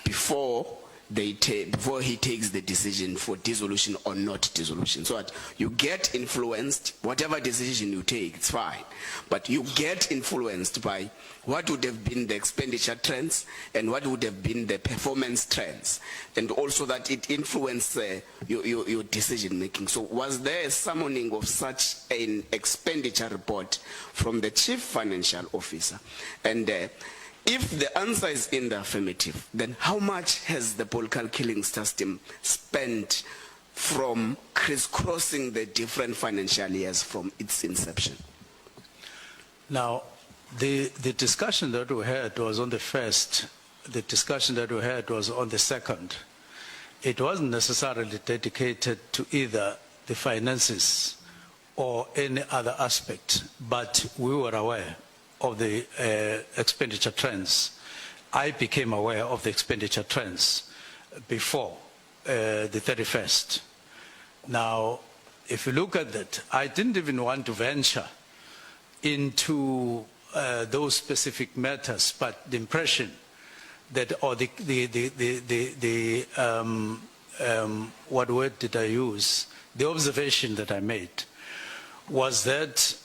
before they before he takes the decision for dissolution or not dissolution. So that you get influenced, whatever decision you take, it's fine. But you get influenced by what would have been the expenditure trends and what would have been the performance trends. And also that it influenced uh, your, your, your decision making. So was there a summoning of such an expenditure report from the chief financial officer? And uh, If the answer is in the affirmative, then how much has the political killing system spent from crisscrossing the different financial years from its inception? Now, the, the discussion that we had was on the first. The discussion that we had was on the second. It wasn't necessarily dedicated to either the finances or any other aspect, but we were aware of the uh, expenditure trends. I became aware of the expenditure trends before uh, the 31st. Now, if you look at that, I didn't even want to venture into uh, those specific matters, but the impression that, or the, the, the, the, the, the um, um, what word did I use? The observation that I made was that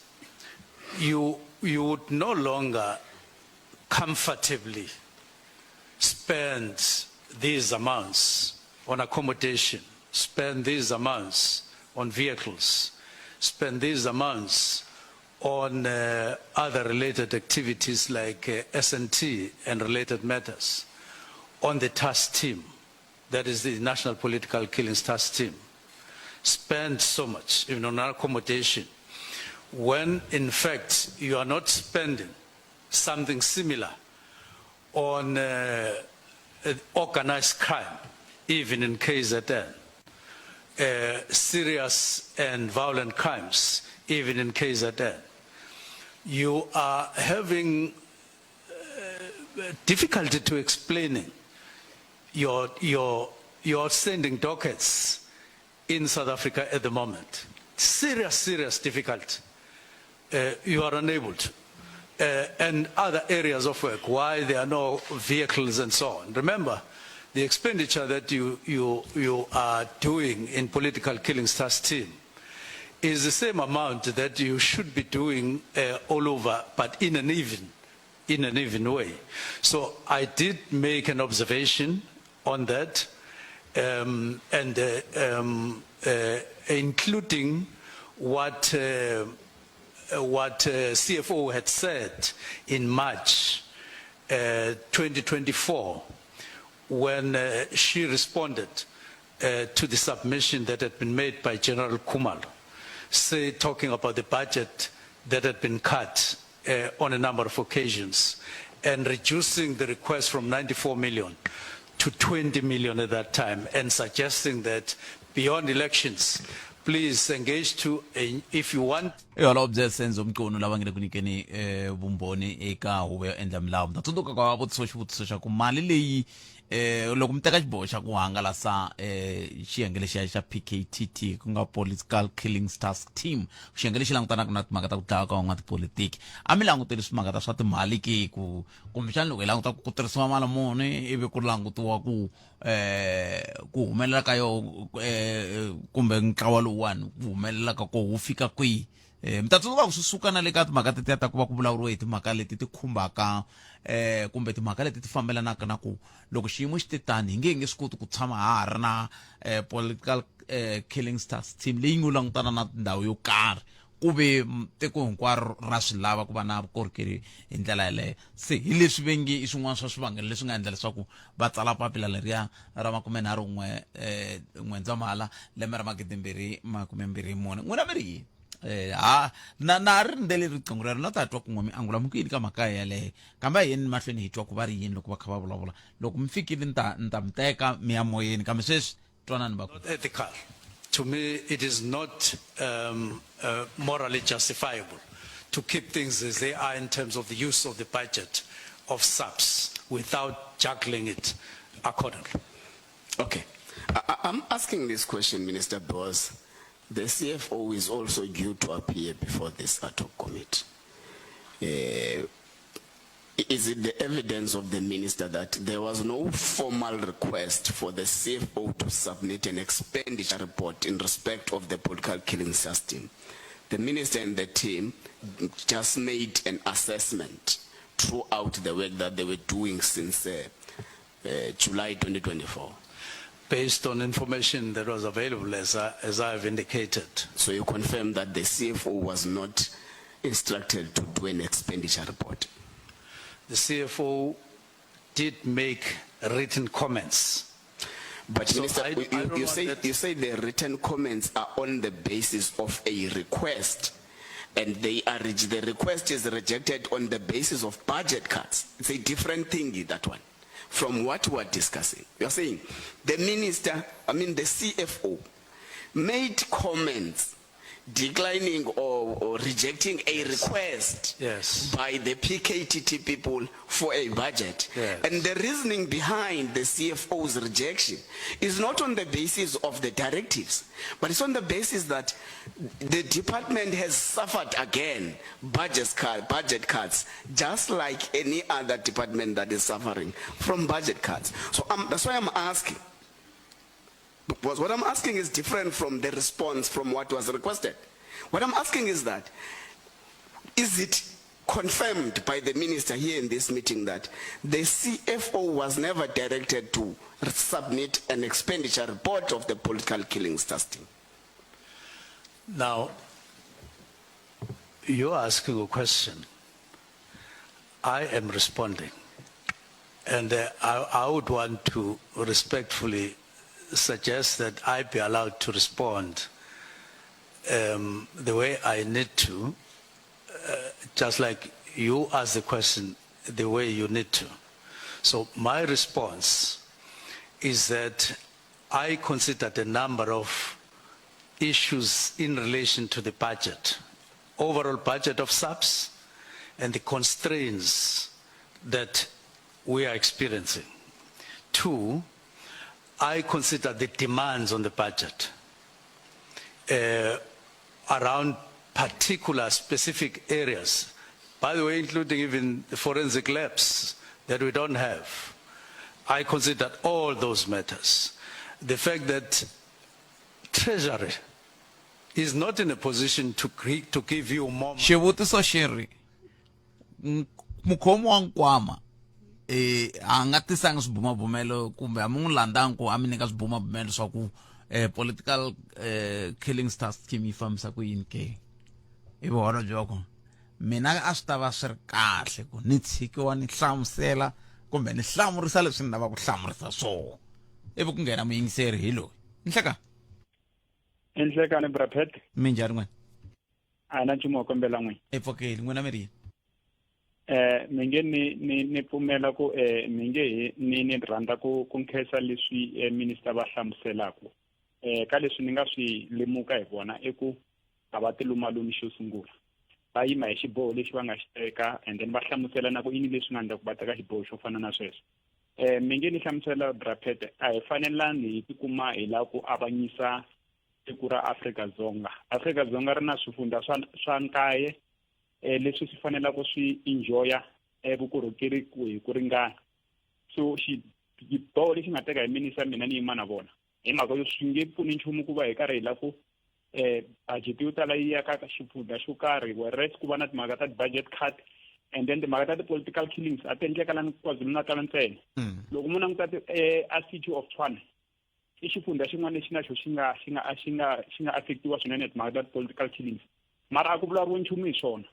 you, you would no longer comfortably spend these amounts on accommodation, spend these amounts on vehicles, spend these amounts on uh, other related activities like uh, S&T and related matters on the task team, that is the National Political Killings Task Team, spend so much, even on accommodation, when in fact you are not spending something similar on uh, organized crime, even in KZN, uh, serious and violent crimes, even in KZN. You are having uh, difficulty to explaining your, your, your outstanding dockets in South Africa at the moment. Serious, serious difficulty. Uh, you are unable to. Uh, and other areas of work, why there are no vehicles and so on. Remember, the expenditure that you, you, you are doing in political killings task team is the same amount that you should be doing uh, all over, but in an even, in an even way. So I did make an observation on that, um, and uh, um, uh, including what uh, what uh, CFO had said in March uh, 2024 when uh, she responded uh, to the submission that had been made by General Kumalo, say, talking about the budget that had been cut uh, on a number of occasions and reducing the request from 94 million to 20 million at that time and suggesting that beyond elections, please engage to, a, if you want i holobye senzo mcunu lava nge le ku nyikeni eh, vumbhoni eka huvo yo endla milawu mi ta tsundzuka ka vutiso xivutiso xa ku mali leyi eh loko mi teka xiboho xa ku hangalasa eh xiyenge lexiya xa PKTT ku nga Political Killings Task Team xiyenge lexi langutanaka na timhaka ta ku dlawa ka van'watipolitiki a mi languteli swimhaka ta swa timali ke ku kumbexana loko hi languta ku tirhisiwa mali muni ivi ku langutiwa ku eh ku humelela ka yo eh kumbe ntlawa lowuwani ku humelela ka ko wu fika kwihi eh mi ta tsundzuka ku swi suka na le ka timhaka tetiya ta ku va ku vulavuriwe hi timhaka leti ti khumbaka eh kumbe timhaka leti ti fambelanaka na ku loko xiyimo xi te tani hi nge hi nge swi koti ku tshama ha ha ri na eh political eh killings task team leyi ngo langutana na ndhawu yo karhi ku ve tiko hinkwaro ra swi lava ku va na vukorhokeri hi ndlela yeleyo se hi leswi ve nge i swin'wana swa swivangelo leswi nga endla leswaku va tsala papila leriya ra makumenharhu-n'we um n'wendzamhala lembe ra magidimbirhi makumembirhi mune n'wina mi ri yini eh ha na na ri rindzele riqingho rero no ta twa kun'we mi angula mi ku yini ka mhaka yeleyo kambe a yeni mahlweni hi twa ku va ri yini loko va kha va vulavula loko mi fikile ni ta ni ta mi teka mi ya moyeni kambe sweswi twanani va ku Not ethical. To me, it is not um, morally justifiable to keep things as they are in terms of the use of the budget of SAPS without juggling it accordingly. Okay. I, I'm asking this question, Minister, because the CFO is also due to appear before this ad hoc committee. Is it the evidence of the minister that there was no formal request for the CFO to submit an expenditure report in respect of the political killing system? The minister and the team just made an assessment throughout the work that they were doing since July 2024. Based on information that was available, as I, as I have indicated. So you confirm that the CFO was not instructed to do an expenditure report? The CFO did make written comments. But So Minister, you, I don't you want say that- you say the written comments are on the basis of a request, and they are the request is rejected on the basis of budget cuts. It's a different thing, that one, from what we are discussing. You are saying the minister, I mean the CFO, made comments declining or rejecting a request Yes. by the PKTT people for a budget. Yes. And the reasoning behind the CFO's rejection is not on the basis of the directives, but it's on the basis that the department has suffered again budget cuts, just like any other department that is suffering from budget cuts. So that's why I'm asking. Because what I'm asking is different from the response from what was requested. What I'm asking is that, is it confirmed by the minister here in this meeting that the CFO was never directed to submit an expenditure report of the political killings testing? Now, you're asking a question. I am responding. And I would want to respectfully suggest that I be allowed to respond the way I need to, just like you ask the question the way you need to. So my response is that I considered a number of issues in relation to the budget, overall budget of SAPS, and the constraints that we are experiencing. 2, I consider the demands on the budget around particular specific areas, by the way, including even the forensic labs that we don't have. I considered all those matters. The fact that Treasury is not in a position to give you more money. Xivutiso xi ri, mukhomi wa nkwama a nga tisanga swibumabumelo kumbe a mi n'wi landzangi ku a mi nyika swibumabumelo swa ku political killings task team yi fambisa ku yini ke? I vona byi va kona. Mina a swi ta va swi ri kahle ku ni tshikiwa ni hlamusela kumbe ni hlamurisa leswi ni lavaka ku hlamurisa swona. Ivi ku nghena muyingiseri hi loyi. Nhleka. Nhlekani, Bra Pat. Minjhani n'wina? A hi na nchumu wo kombela n'wina. E pfukeli, n'wina mi ri yini? Mi nge ni pfumela ku mi nge he ni rhandza ku nkhensa leswi minister va hlamuselaka. Ka leswi ni nga swi lemuka hi vona i ku a va ti lumalumi xo sungula. Va yima hi xiboho lexi va nga xi teka and then va hlamusela na ku yini leswi nga endla ku va teka xiboho xo fana na sweswo. Mi nge ni hlamusela Bra Pat, a hi fanelangi hi tikuma hi lava ku avanyisa tiko ra Afrika-Dzonga. Afrika-Dzonga ri na swifundza swa nkaye leswi swi fanelaka swi enjoya vukorhokeri ku hi ku ringana. So xiboho lexi nga teka hi minister mina ni yima na vona. Hi mhaka yo swi nge pfuni nchumu ku va hi karhi hi lava ku budget yo tala yi ya ka xifundza xo karhi, whereas ku va na timhaka ta budget cut and then timhaka ta ti-political killings a ti endleka lani KwaZulu-Natal ntsena. Loko mo languta a City of Tshwane, i xifundza xin'wana lexi na xo xi nga affectiwa swinene hi timhaka ta ti-political killings. Mara a ku vulavuriwi nchumu hi swona.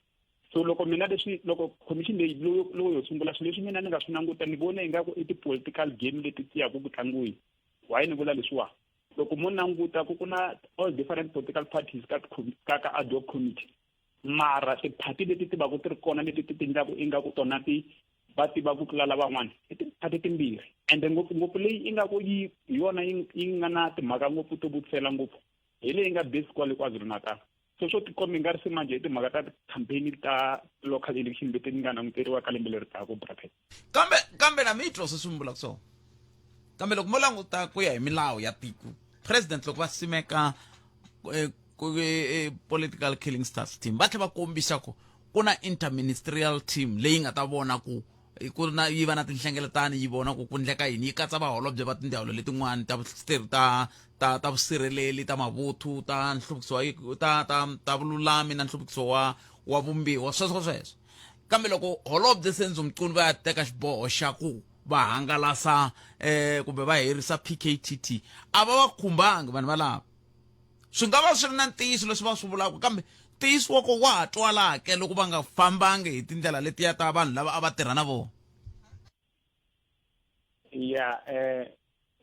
So loko mina leswi loko commission leyi loko yo sungula swilo leswi mina ni nga swi languta ni vona ingaku i ti-political game leti ti yaku ku tlangiweni. Why ni vula leswiwa? Loko mo languta ku ku na all different political parties ka ka ka ad hoc committee mara tiphati leti ti vaku ti ri kona leti ti tindlaku ingaku tona ti va tiva ku tlula lavan'wana i tiphati timbirhi ende ngopfungopfu leyi ingaku yi hi yona yi yi nga na timhaka ngopfu to vutisela ngopfu hi leyi nga based kwale KwaZulu-Natal. So swo tikomba i nga ri se manjhe i timhaka ta ti-campaign ta local election leti nga languteriwa ka lembe leri taka bracket. Kambe kambe na mi twa sweswi mi vulaka swona kambe loko mo languta ku ya hi milawu ya tiko president loko va simeka eh, eh, eh, political killing stars team va tlhela va kombisa ku ku na interministerial team leyi nga ta vona ku ku na yi va na tinhlengeletano yi vona ku ku ndleka yini yi katsa vaholobye va tindzawulo letin'wana ta ta ta ta vusirheleli ta mavuthu ta nhluvukiso wa ta ta ta vululami na nhluvukiso wa wa vumbiwa sweswo sweswo kambe loko holobye Senzo Mchunu va ya teka xiboho xa ku va hangalasa eh kumbe va herisa PKTT a va va khumbangi vanhu valava swi nga va swi ri na ntiyiso leswi va swi vulaka kambe ntiyiso wa ko wa ha twala ke loko va nga fambangi hi tindlela letiya ta vanhu lava a va tirha na vona ya eh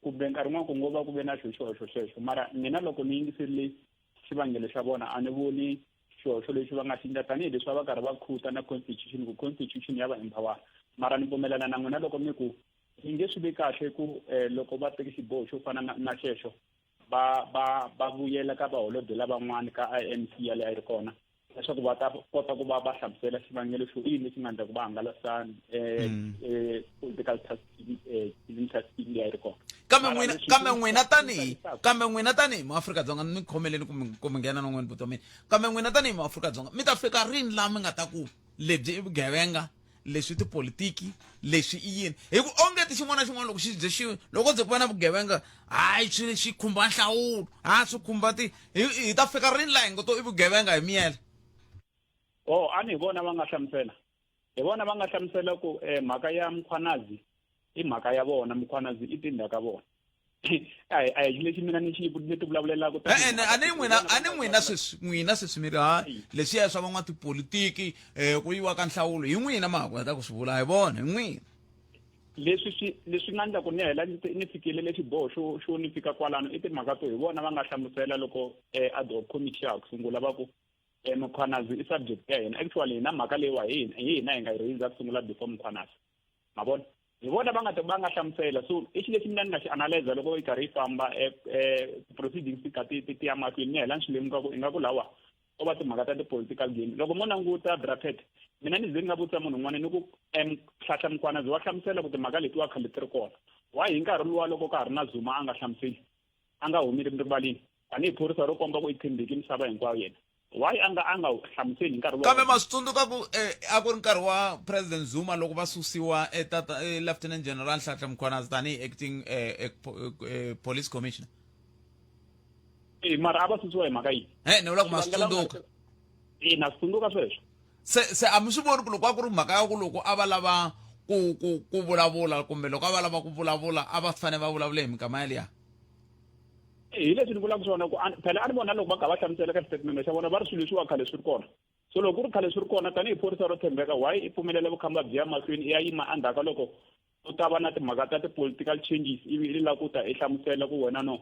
kumbe nkarhi wun'wana ku ngo va ku ve na xihoxo xexo mara mina loko ni yingiserile xivangelo xa vona a ni voni xihoxo lexi va nga xi endla tanihileswi va va karhi va khuta na constitution ku constitution ya va empower mara ni pfumelana na n'wina loko mi ku yi nge swi vi kahle ku um loko va teke xiboho xo fana na na xexo va va va vuyela ka vaholobye lavan'wana ka I_M_C yaleyo a yi ri kona leswaku va ta kota ku va va hlamusela xivangelo xo i yini lexi nga endla ku va hangalasa um political task team task team leyi a yi ri kona kambe n'wina kambe n'wina tanihi kambe n'wina tanihi maAfrika-Dzonga ni khomeleni ku mi nghena na n'wini buti wa mina kambe n'wina tanihi maAfrika-Dzonga mi ta fika rini laha mi nga ta ku lebyi i vugevenga leswi tipolitiki leswi i yini hi ku onge ti xin'wana na xin'wana loko xi bye xi loko bye ku va na vugevenga hayi swi xi khumba nhlawulo ha swi khumba ti hi ta fika rini laha hi ngo to i vugevenga hi miyela oh a ni hi vona va nga hlamusela hi vona va nga hlamusela ku eh, mhaka ya mkhwanazi i mhaka ya vona mkhwanazi i tindha ka vona a hi a hi lexi mina ni xi ni ti vulavulelaka e-e a ni n'wina a ni n'wina sweswi n'wina sweswi mi ri ha leswiya swa van'watipolitiki um ku yiwa ka nhlawulo hi n'wina ma ha ku heta ku swi vula hi vona hi n'wina leswi swi leswi nga endla ku ni hela ni fikelele xiboho xo xo ni fika kwalano i timhaka to hi vona va nga hlamusela loko um ad hoc committee ya ha ku sungula va ku um mkhwanazi i subject ya hina actually hina mhaka leyiwa hi hina hi hina hi nga yi raiser ku sungula before mkhwanazi ma vona hi vona va nga ta va nga hlamusela so i xilo lexi mina ni nga xi analyza loko yi karhi yi famba eh, eh, proceedings ti ti ti ya mahlweni ni hela ni swi lemuka ku ingaku lawa ko va timhaka ta ti-political game loko mo languta brapet mina ni ze ni nga vutisa munhu un'wana ni ku um hlahla mkhwanazi wa hlamusela ku timhaka letiwa khale ti ri kona why hi nkarhi luwa loko ka ha ri na zuma a nga hlamuseli a nga humi rivaleni tanihi phorisa ro komba ku i tshembeki misava hinkwayo yena why a nga a nga hlamuseli hi nkarhi kambe ma swi tsundzuka ku eh, a ku ri nkarhi wa president zuma loko va susiwa eh, tata eh, lieutenant general nhlanhla mkhwanazi tanihi acting eh, eh, police commissioner e mara a va susiwa hi mhaka yini e ni vula ku ma swi tsundzuka e na swi tsundzuka sweswo se se a mi swi voni ku loko a ku ri mhaka ya ku loko a va lava ku ku ku vulavula kumbe loko a va lava ku vulavula a va fanele va vulavule hi minkama yaliya hi leswi ni vulaka swona ku phela a ni vona loko va kha va hlamusela ka xitatimende xa vona va ri swilo leswiwa khale swi ri kona so loko ku ri khale swi ri kona tanihi phorisa ro tshembeka why i pfumelela vukhamba byi ya mahlweni i ya yima endzhaku ka loko u ta va na timhaka ta ti-political changes ivi i lava ku ta i hlamusela ku wena no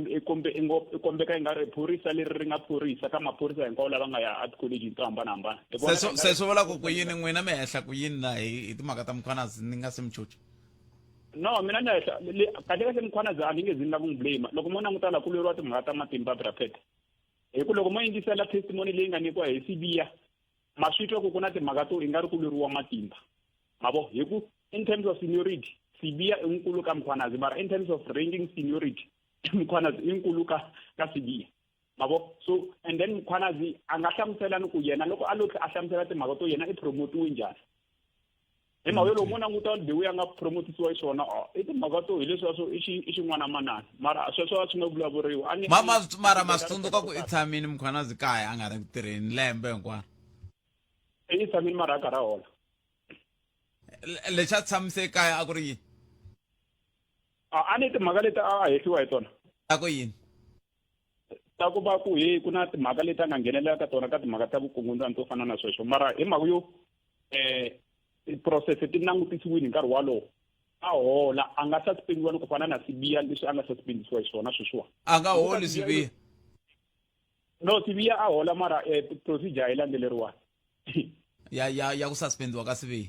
i kombe i kombeka i nga ri phorisa leri ri nga phorisa ka maphorisa hinkwawo lava nga ya etikholejini to hambanahambana se swi vula ku ku yini n'wina mi hehla ku yini na hi timhaka ta mkhwanazi ni nga se mi chucha no mina ni hehla kahle kahle mkhwanazi a ni nge zi ni lava n'wi blame loko mo languta la ku lweriwa timhaka ta matimba brapet hi ku loko mo yingisela testimony leyi nga nyikiwa hi sibiya ma swi twa ku ku na timhaka to i nga ri ku lweriwa matimba mavo hi ku in terms of seniority sibiya i nkulu ka mkhwanazi mara in terms of ranking seniority mkhwanazi i nkulu ka ka sibiya mavo so and then mkhwanazi a nga hlamusela ni ku yena loko a lo a hlamusela timhaka to yena i promotiwe njhani hi mhaka yo loko mo languta the way a nga promotisiwa hi swona i timhaka to hi leswiya swo i xi i xin'wana manana mara sweswo a swi nga vulavuriwi a ni mara ma swi tsundzuka ku i tshamini mkhwanazi kaya a nga ri ku tirheni lembe hinkwaro i tshamini mara a karhi a hola lexi a tshamise kaya a ku ri yini a ni timhaka leti a hehliwa hi tona a ku yini Ta ku va ku he ku na timhaka leti a nga nghenelela ka tona ka timhaka ta vukungundzwani to fana na sweswo mara hi mhaka yo um ti-process ti langutisiwile hi nkarhi walowo a hola a nga suspendiwa ni ku fana na Sibiya leswi a nga suspendisiwa hi swona sweswiwa a nga holi Sibiya no Sibiya a hola mara eh, procedure a yi landzeleriwanga ya ya ya ku suspendiwa ka Sibiya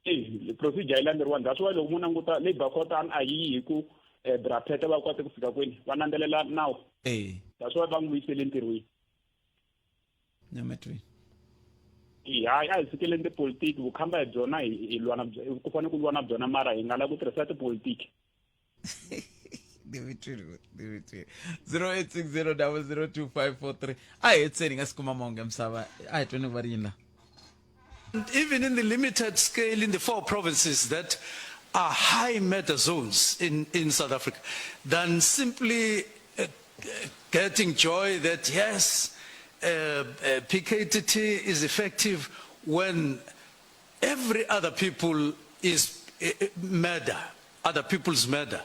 eh procedure a yi landzeleriwanga that's why loko mu languta labour court a yi yi hi ku eh, brapete va kote ku fika kwini va landzelela nawu eh that's why va n'wi vuyisele ntirhweni nyametweni hayi a hi fikeleni tipolitiki vukhamba hi byona hi lwa na ku fanele ku lwa na byona mara hi nga lavi ku tirhisa tipolitiki Dimitri Dimitri 0860002543 a hi hetseni nga si kuma mahungu ya misava a hi tweni ku va ri yini la Even in the limited scale in the four provinces that are high murder zones in, in South Africa, than simply uh, getting joy that yes, uh, uh, PKTT is effective when every other people is uh, uh, murder, other people's murder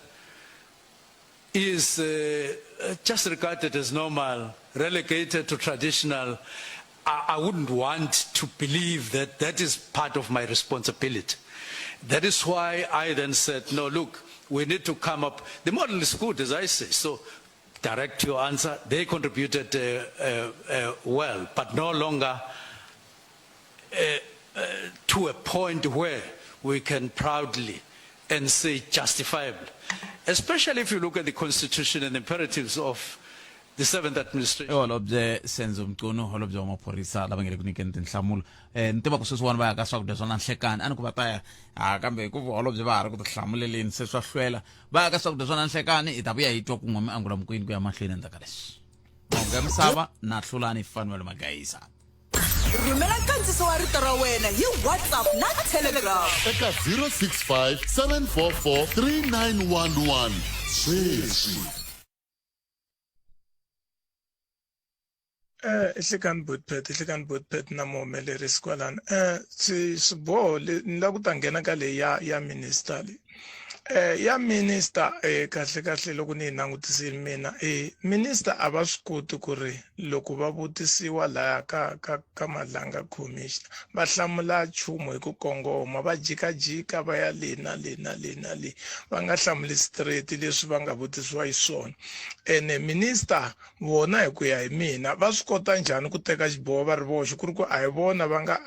is uh, just regarded as normal, relegated to traditional. I, I wouldn't want to believe that that is part of my responsibility. That is why I then said, no, look, we need to come up. The model is good, as I say. So direct your answer. They contributed uh, uh, uh, well, but no longer uh, uh, to a point where we can proudly and say justifiably, especially if you look at the constitution and imperatives of the seventh administration. I holobye Senzo Mchunu holobye wa maphorisa lava nge le ku nyikeni tinhlamulo um ni tiva ku sweswiwani va ya ka swakudya swa na nhlekani a ni ku va ta ya ha kambe hikuva holobye va ha ri ku tihlamuleleni se swa hlwela va ya ka swakudya swa na nhlekani hi ta vuya hi twa kun'we miangula mukwini ku ya mahlweni endzhaku ka leswi mahungu ya misava na hlulani fanuel magayisa rhumela nkandziso wa rito ra wena hi whatsapp na telegram eka 065 744 3911 sweswi Eh Hlekani Botpet Hlekani Botpet na muhumelerisi kwalano eh swi swiboho ni lava ku ta nghena ka leyi ya ya minister leyi eh ya minister eh kahle kahle loko ni yi langutisile mina eh minister a va swi koti ku ri loko va vutisiwa laya ka ka ka Madlanga Commissioner va hlamula nchumu hi ku kongoma va jikajika va ya le na le na le na le va nga hlamuli straight leswi va nga vutisiwa hi swona ene minister vona hi ku ya hi mina va swi kota njhani ku teka xiboho va ri voxe ku ri ku a hi vona va nga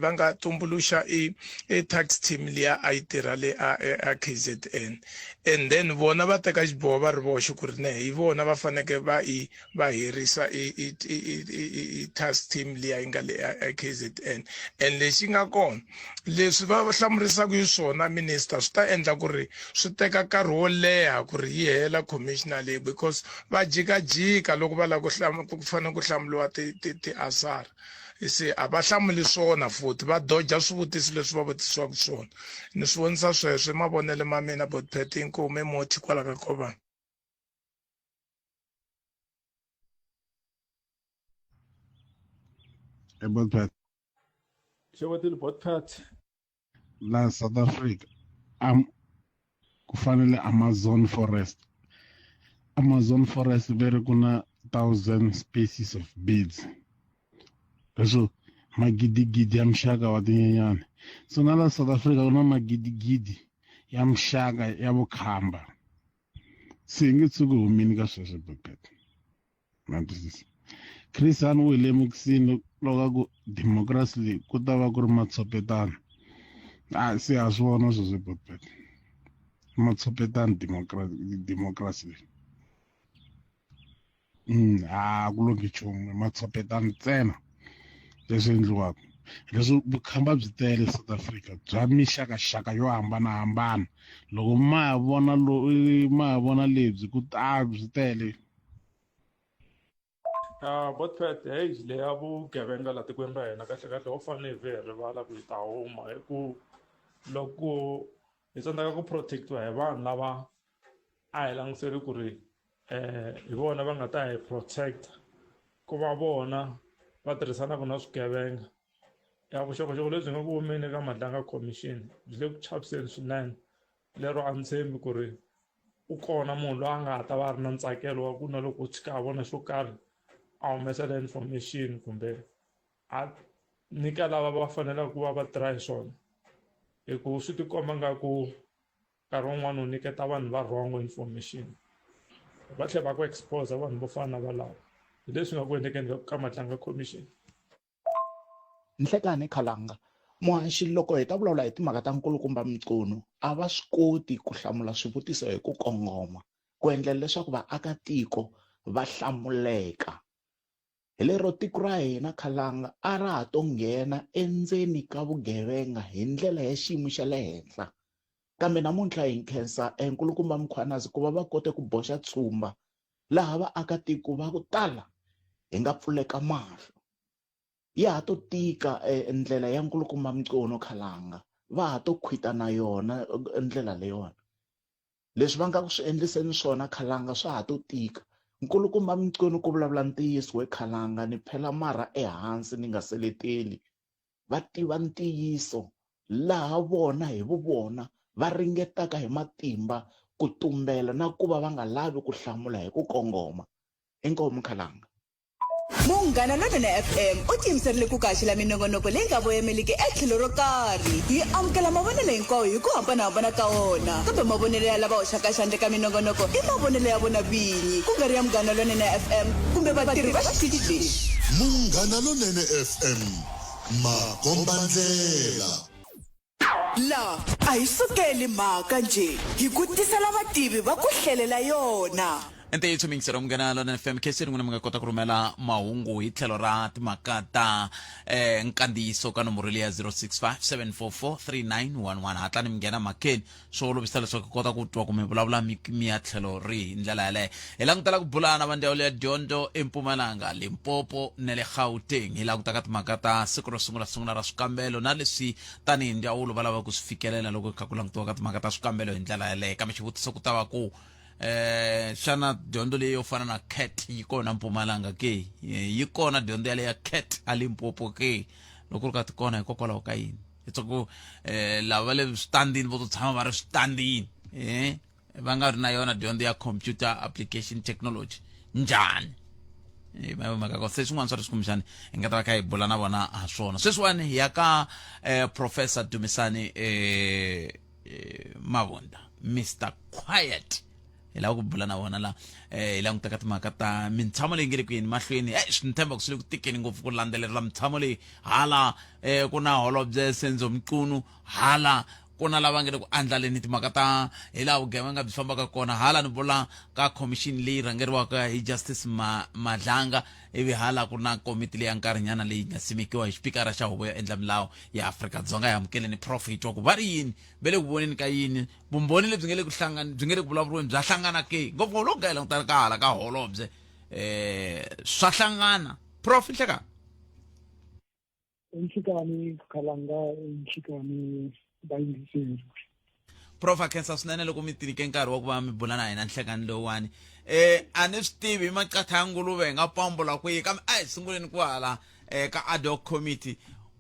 va nga tumbuluxa i i tax team liya a yi tirha le a a KZN and then vona va teka xiboho va ri voxe ku ri ne hi vona va faneke va i va herisa i i i i i task team liya yi nga le a KZN and lexi nga kona leswi va hlamurisaka hi swona minister swi ta endla ku ri swi teka nkarhi wo leha ku ri yi hela commissioner leyi because va jikajika loko va lava ku ku fanele ku hlamuriwa ti-asara se a va hlamuli swona futhi va doja swivutiso leswi va vutisiwaka swona ni swi vonisa sweswo i mavonelo ma mina botpet inkomu emothi kwala ka kovana Botpet Xewetile Botpet laha South Africa am ku fanele Amazon forest Amazon forest ve ri ku na thousand species of birds leswo magidigidi ya muxaka wa tinyenyani so na la South Africa ku na magidigidi ya muxaka ya vukhamba se hi nge tshuki humini ka sweswo Botpet ma twisisa Chris Hani u hi lemukisile loko a ku democracy leyi ku ta va ku ri matshopetana a se ha swi vona sweswo Botpet matshopetana democracy democracy leyi a ku lunghi nchumu i matshopetana ntsena leswi endliwaka leswi vukhamba byi tele South Africa bya mixakaxaka yo hambanahambana loko ma ha vona ma ha vona lebyi ku ta byi tele Uh, Botpet hey leya vugevenga la tikweni ra hina kahle kahle ho fanele hi vhe hi rivala ku hi ta huma hi ku loko hi tsandzeka ku protectiwa hi vanhu lava a hi langutiseli ku ri um hi vona va nga ta hi protect ku va vona va tirhisanaka na swigevenga ya vuxokoxoko lebyi nga ku humeni eka Madlanga Commission byi le ku chaviseni swinene lero a ni tshembi ku ri u kona munhu loyi a nga ta va a ri na ntsakelo wa ku na loko o tshika a vona xo karhi a humesela information kumbe a nyika lava va faneleke ku va va tirha hi swona hi ku swi tikomba nga ku nkarhi wun'wani u nyiketa vanhu va wrong information va tlhela va ku expose vanhu vo fana na valava hi leswi nga ku endlekeni ka Madlanga Commission. Nhlekani Khalanga, Muhaxi loko hi ta vulavula hi timhaka ta nkulukumba Mchunu a va swi koti ku hlamula swivutiso hi ku kongoma ku endlela leswaku vaakatiko va hlamuleka. Hi lero tiko ra hina Khalanga a ra ha to nghena endzeni ka vugevenga hi ndlela ya xiyimo xa le henhla. Kambe namuntlha hi nkhensa eh, nkulukumba Mkhwanazi ku va va kote ku boxa tshumba laha vaakatiko va ku tala hi nga pfuleka mahlo. Ya ha to tika eh, ndlela ya nkulukumba Mchunu Khalanga va ha to khwita na yona eh, ndlela leyiwani. Leswi va nga ku swi endliseni swona Khalanga swa ha to tika. Nkulukumba Mchunu ku vulavula ntiyiso we Khalanga ni phela marha ehansi ni nga seleteli. Va tiva ntiyiso laha vona hi vuvona va ringetaka hi matimba ku tumbela na ku va va nga lavi ku hlamula hi ku kongoma. Inkomu Khalanga. Munghana Lonene FM u tiyimiserile ku kaxela minongonoko leyi nga voyameliki etlhelo ro karhi. Yi amukela mavonelo hinkwawo hi ku hambanahambana ka wona, kambe mavonelo ya lava hoxaka xandla eka minongonoko i mavonelo ya vona vinyi, ku nga ri ya Munghana Lonene FM kumbe vatirhi va xitichi lexi. Munghana Lonene FM, makombandlela. La a hi sukeli mhaka njhe, hi ku tisela vativi va ku hlelela yona. Ntiyiso miyingiselo munghana lona FM khesi rin'wana mi nga kota ku rhumela mahungu hi tlhelo ra timhaka ta eh, nkandziyiso ka nomboro leyi ya 065 744 3911 hatlani mi nghena mhakeni swi olovisa leswaku kota ku twa kumbe vulavula mi mi ya tlhelo rihi hi ndlela yaleyo hi langutela ku bula na va ndzawulo ya dyondzo empumalanga limpopo na le gauteng hi languta ka timhaka ta siku ro sungula sungula ra swikambelo na leswi tanihi ndzawulo va lava ku swi fikelela loko kha ku langutiwa ka timhaka ta swikambelo hi ndlela yaleyo kambe xivutiso ku ta va ku eh xana dyondzo leyi yo fana na cat yi kona mpumalanga ke eh, yi kona dyondzo yaleyo ya cat a limpopo ke loko ri ka ti kona hikokwalaho ka yini leswaku um eh, lava va le switandini vo to tshama va ri switandini um va nga ri na yona dyondzo ya computer application technology njhani eh, mhaka ko se swin'wana swa leswi kumbexani hi nga ta va kha hi bula na vona ha swona sweswiwani hi ya ka um professor dumisani um mavunda mr quiet hi lava ku bula na vona la eh, hi languta ka timhaka ta mintshamo leyi nge le ku yeni mahlweni e swi ni tshemba ku swi le ku tikeni ngopfu ku landzelerela mintshamo leyi hala um ku na holobye senzo mcunu hala ku na lava nge le ku andlaleni timhaka ta hi laha vugevenga byi fambaka kona hala ni vula ka khomixini leyi rhangeriwaka hi justice Ma, madlanga ivi hala ku na komiti leyi ya nkarhinyana leyi nga simekiwa hi xipikara xa huvo yo endla milawu ya afrika-dzonga yi amukeleni prof hi twa ku va ri yini ve le ku voneni ka yini vumbhoni lebyi nga le ku hlangana byi nga le ku vulavuriweni bya hlangana ke ngopfungopfu loko ka langutana ka hala ka holobye eh swa hlangana prof nhlekani Nhlikani Khalanga Nhlikani vayingiseri prof a khensa swinene loko mi tinike nkarhi wa ku va mi bula na hina nhlekani lowuwani eh a ni swi tivi hi maqatha ya nguluve hi nga pambula kwihi kambe a hi sunguleni ku hala eh ka ad hoc committee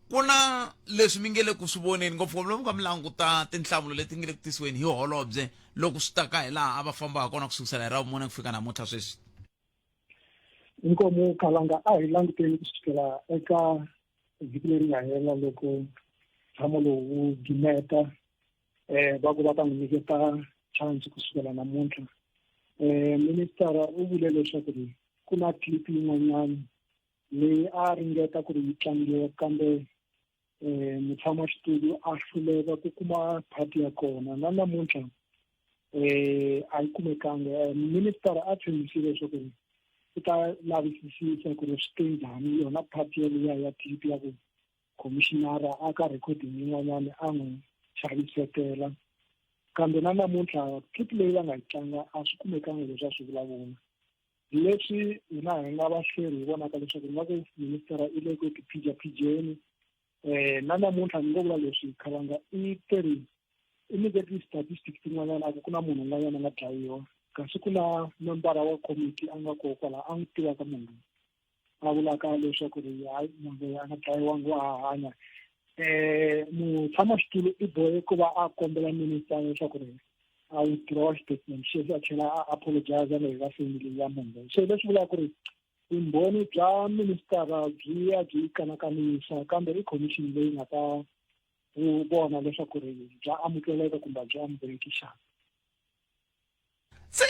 ku na leswi mi nge le ku swi voneni ngopfungopfu loko mi kha mi languta tinhlamulo leti nge le ku tisiweni hi holobye loko swi ta ka hi laha a va famba ha kona ku sukusela hi ravumune ku fika namuntlha sweswi Inkomu Khalanga a hi languteni ku sukela eka vhiki leri nga hela loko ntshamo lowu wu gimeta um va ku va ta n'wi nyiketa chance ku sukela namuntlha um ministara u vule leswaku ri ku na clip yin'wanyana leyi a ringeta ku ri yi tlangiwa kambe um mutshamaxitulu a hluleka ku kuma part ya kona na namuntlha um a yi kumekanga eh, minister a tshembisile leswaku ri u ta lavisisisa ku ri swi te njhani yona part yeliya ya clip ya ku commissionara a ka recording yin'wanyana a n'wi chavisetela kambe na namuntlha clip leyi va nga yi tlanga a swi kumekanga leswi a swi vulavula Leswi hina hi nga vahleri hi vonaka leswaku nga ku ministara i le ku tiphijaphijeni um na namuntlha ni ngo vula leswi khalanga i teri i nyike ti-statistic tin'wanyana a ku ku na munhu un'wanyana a nga dlayiwa kasi ku na membara wa committee a nga koho kwala a n'wi tivaka munhu loyi a vulaka leswaku ri hayi munhu loyi a nga dlayiwangi wa ha hanya um mutshamaxitulu i bohe ku va a kombela minister leswaku ri a withdraw statement xexo a tlhela a apologize na hi va family ya munhu loyi se leswi vulaka ku ri vumbhoni bya ministara byi ya byi kanakanisa kambe i commission leyi nga ta vona leswaku ri bya amukeleka kumbe a byi amukeleki xana se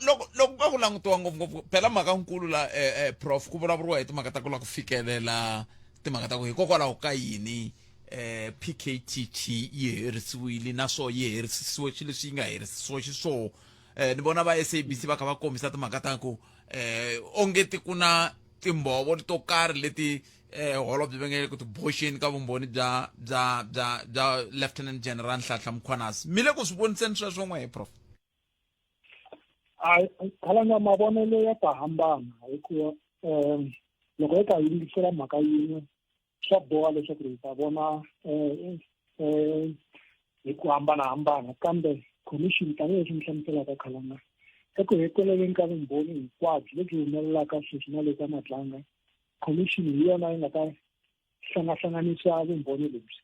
loko loko ka ku langutiwa ngopfungopfu phela mhaka nkulu la eh, eh, prof ku vulavuriwa hi timhaka ta ku lava ku fikelela timhaka ta ku hikokwalaho ka yini eh PKTT yi herisiwile naswo yi herisisiwe xilo leswi yi nga herisisiwa xiswona eh ni vona va SABC va kha va kombisa timhaka ta ku eh onge ti ku na timbhovo to karhi leti eh holobye va nge ku ti boxeni ka vumbhoni bya bya bya bya lieutenant general Nhlanhla Mkhwanazi mi le ku swi voniseni sweswo n'we prof hala mavonelo ya ta hambana hikuva um loko hi ta yingisela mhaka yin'we swa boha leswaku hi ta vona um hi ku hambanahambana kambe khomixini tanihileswi mi hlamuselaka khalanga eku heteleleni ka vumbhoni hinkwabyo lebyi humelelaka sweswi na le ka matlanga khomixini hi yona yi nga ta hlangahlanganisa vumbhoni lebyi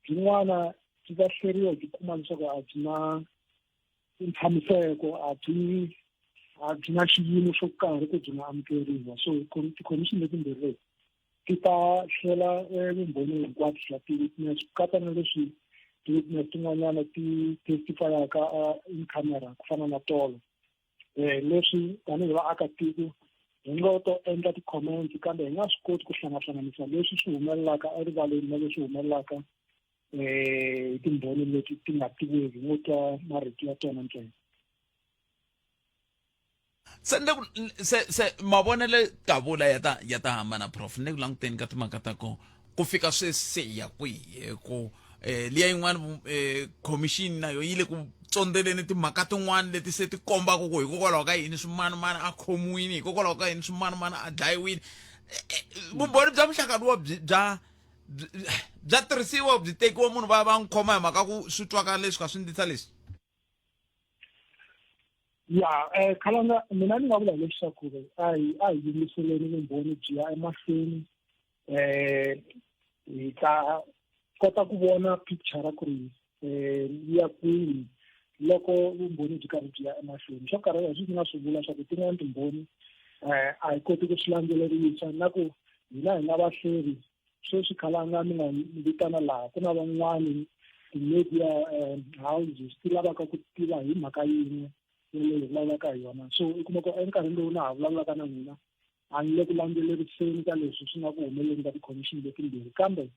byin'wana byi ta hleriwa byi kuma leswaku a byi na ntshamiseko a byi a byi na xiyimo xo karhi ku byi nga amukeriwa so tikhomixini letimbirhi leti ti ta hlela eh, vumbhoni hinkwabyo bya ti-witness ku katsa na leswi ti-witness tin'wanyana ti testifyaka eh, in camera ku fana na tolo um leswi tanihi vaakatiko hi ngo to endla ti-comments kambe hi nga swi koti ku hlangahlanganisa leswi swi humelelaka erivaleni na leswi humelelaka um hi timbhoni leti ti nga tiviwi hi ngo twa marito ya tona ntsena se ni ku se se mavonelo kavula ya ta ya ta hambana prof ni ku languteni ka timhaka ta ko ku fika sweswi se hi ya kwihi ku eh liya yin'wana eh commission na yo yi le ku tsondzeleni timhaka tin'wana leti se ti kombaka ku hikokwalaho ka yini swimanimani a khomiwini hikokwalaho ka yini swimanimani a dlayiwini eh, eh, vumbhoni bya muxaka luwa byi bya bya tirhisiwa byi tekiwa munhu va va n'wi khoma hi mhaka ku swi twaka leswi ka swi ndlisa leswi ya um khalanga mina ni nga vula leswaku ri a hi a hi yingiseleni vumbhoni byi ya emahlweni um hi ta kota ku vona picture ku ri um yi ya kwini loko vumbhoni byi karhi byi ya emahlweni swo karhi leswi ndzi nga swi vula swa ku tin'wana timbhoni um a hi koti ku swi landzelerisa na ku hina hi nga vahleri sweswi khalanga mi nga vitana laha ku na van'wani ti-media eh, houses ti lavaka ku tiva hi mhaka yin'we yaleyo hi vulavulaka hi yona so u kuma ku enkarhini lowu na ha vulavulaka na n'wina a ni le ku landzeleriseni ka leswi swi nga ku humeleni ka tikhomixini letimbirhi kambe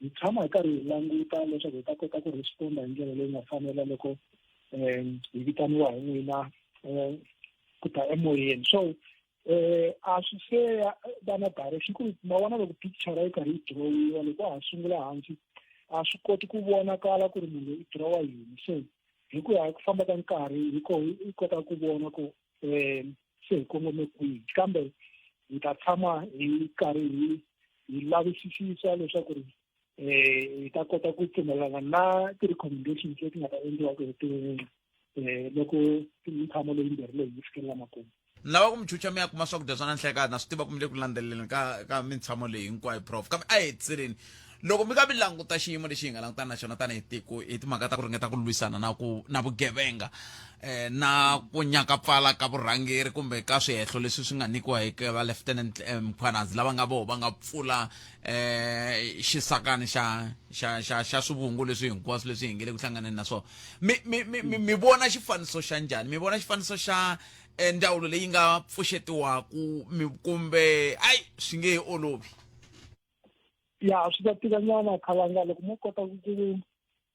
hi tshama hi karhi hi languta leswaku hi ta kota ku responda hi ndlela leyi nga fanela loko um hi vitaniwa hi n'wina um ku ta emoyeni so eh a swi se va na direction ku ma vona loko picture yi karhi yi dirowiwa loko a ha sungula hansi a swi koti ku vonakala ku ri munhu i dirowa yini se hi ku ya hi ku famba ka nkarhi hi ko hi kota ku vona ku um se hi kongome kwihi kambe hi ta tshama hi karhi hi hi lavisisisa leswaku ri um hi ta kota ku pfumelana na ti-recommendations leti nga ta endliwa ku heteleleni um loko mintshamo leyimbirhi leyi yi fikelela makumu ni lava ku mi chucha mi ya kuma swakudya swa nanhlekani na swi tiva ku mi le ku landzeleleni ka ka mintshamo leyi hinkwayo prof kambe a hi hetiseleni loko mi ka mi languta xiyimo lexi hi nga langutana na xona tanihi tiko hi timhaka ta ku ringeta ku lwisana na ku na vugevenga eh, na ku nyakapfala ka vurhangeri kumbe ka swihehlo leswi swi nga nyikiwa hi va lieutenant eh, mkhwanazi lava nga voho va nga pfula eh xisakani xa xa xa xa swivungu leswi hinkwaswo leswi hi nge le ku hlanganeni na swona mi mi mi mi mi vona xifaniso xa njhani mi vona xifaniso xa eh, ndzawulo leyi nga pfuxetiwaku mi kumbe ayi swi nge he olovi ya swi ta tika nyana khalanga loko mo kota ku ku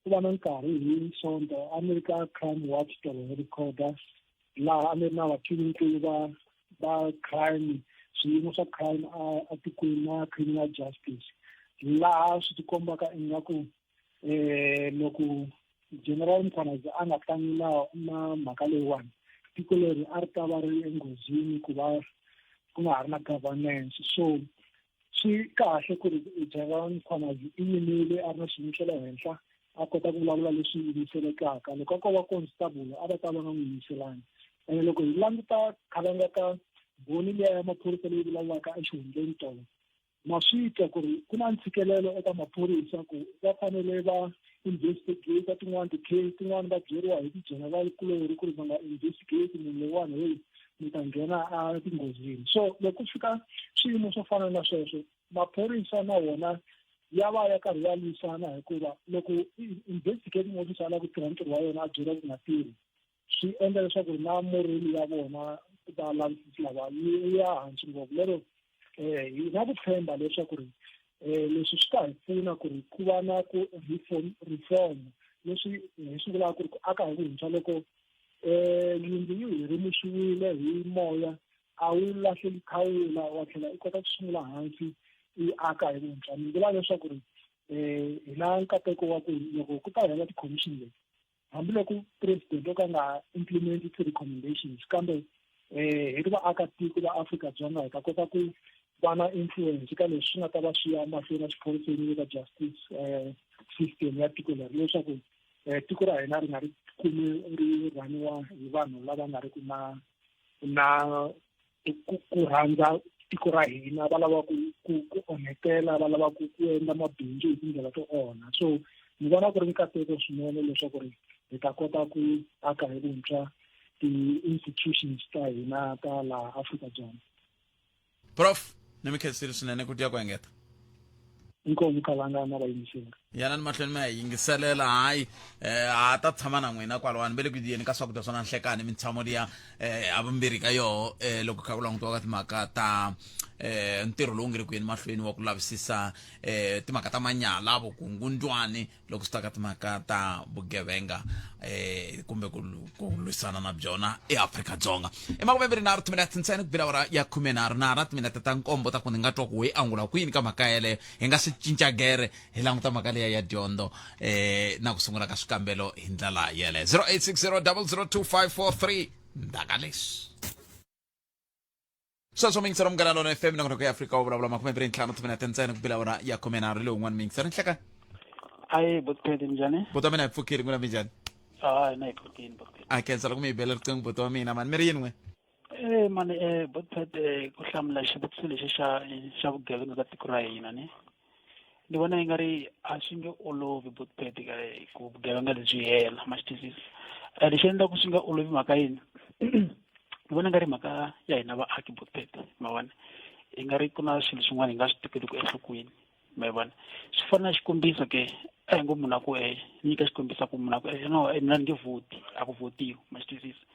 ku va na nkarhi hi sonto a ni ri ka crime watch tolo hi recorder laha a ni ri na vativinkulu va va crime swiyimo swa crime atikweni na criminal justice laha swi tikombaka ingaku um loko general mkhwanazi a nga tlangi na na mhaka leyiwani tiko leri a ri ta va ri enghozini ku va ku nga ha ri na governance so swi kahle ku ri general mkhwanazi i yimile a ri na xiyimo xa le henhla a kota ku vulavula leswi yimiselekaka loko a ko va constable a va ta va nga n'wi yimiselanga ene loko hi languta khalanga ka mbhoni liya ya maphorisa leyi vulavulaka exihundleni tolo ma swi twa ku ri ku na ntshikelelo eka maphorisa ku va fanele va investigate tin'wani ti-case tin'wani va byeriwa hi ti-general kulorhi ku ri va nga investigate munhu loyiwani heyi mi ta nghena a tinghozini so loko ku fika swiyimo swo fana na sweswo maphorisa na wona ya va ya karhi ya lwisana hikuva loko investigating officer a lava ku tirha ntirho wa yena a byeriwa ku nga tirhi swi endla leswaku ri na moreli ya vona valavisisi lava yi ya hansi ngopfu lero um hi na ku tshemba leswaku ri um leswi swi ta hi pfuna ku ri ku va na ku reform reform leswi hi swi vulaka ku ri ku aka hi vuntshwa loko um yindlu yi hirimuxiwile hi moya a wu lahleli thawula wa tlhela i kota ku sungula hansi i aka hi vuntshwa ni vula leswaku ri um hi na nkateko wa ku loko ku ta hela tikhomixini leti hambiloko president o ka nga implement ti-recommendations kambe eh hi ri vaakatiko va Afrika-Dzonga hi ta kota ku va na influence ka leswi swi nga ta va swi ya mahlweni na xiphoriseni le ka justice eh system ya tiko leri leswaku eh tiko ra hina ri nga ri kumi ri rhaniwa hi vanhu lava nga ri ku na na ku ku rhandza tiko ra hina va lava ku ku ku onhetela va lava ku ku endla mabindzu hi tindlela to onha so ni vona ku ri nkateko swinene leswaku ri hi ta kota ku aka hi vuntshwa ti-institutions ta hina ta laha Afrika-Dzonga. Prof ni mi khensile swinene ku dya ku engeta. Inkomu Khalanga na vayingiseri. Yanani mahlweni mi ya hi yingiselela hayi eh ha ta tshama na n'wina kwalawani ve le ku dyeni ka swakudya swa na nhlekani mintshamo liya eh havumbirhi ka yoho eh loko kha ku langutiwa ka timhaka ta eh ntirho lowu nge le ku yeni mahlweni wa ku lavisisa eh timhaka ta manyala vukungundwani loko swi ta ka timhaka ta vugevenga eh kumbe ku ku lwisana na byona eAfrika-Dzonga i makumembirhi nharhu timinete ntsena ku bela awara ya khumenharhu na na timinete ta nkombo ta ku ni nga twa ku hi angula kwini ka mhaka yeleyo hi nga swi cinca gere hi languta mhaka leya ya dyondzo eh na ku sungula ka swikambelo hi ndlela yeleyo 0860 002543 ndaka leswi sweswo miyingiselo munghana lona fm nongonoko ya afrika wo vulavula makumembirhi ntlhanu timinete ntsena ku bila wona ya khumenharhu lowu un'wana miyingiselo nhleka ayi botpedi njhani buti wa mina hi pfukile n'wina minjhani hayi na hi pfukile botpedi a khensa loko mi hi bela riqingho buti wa mina mani mi ri yini n'we Eh mani eh botped eh ku hlamula xivutiso lexi xa xa vugevenga ka tiko ra hina ni ni vona i nga ri a swi nge olovi botped ka ku vugevenga lebyi hela ma swi twisisa eh lexi endlaku swi nga olovi mhaka yini ni vona nga ri mhaka ya hina vaaki botped ma vona i nga ri ku na swilo swin'wana hi nga swi tekeli ku enhlokweni ma vona swi fana na xikombiso ke a hi ngo munhu a ku e nyika xikombiso a ku munhu a ku e no mina ni nge vhoti a ku vhotiwi ma swi twisisa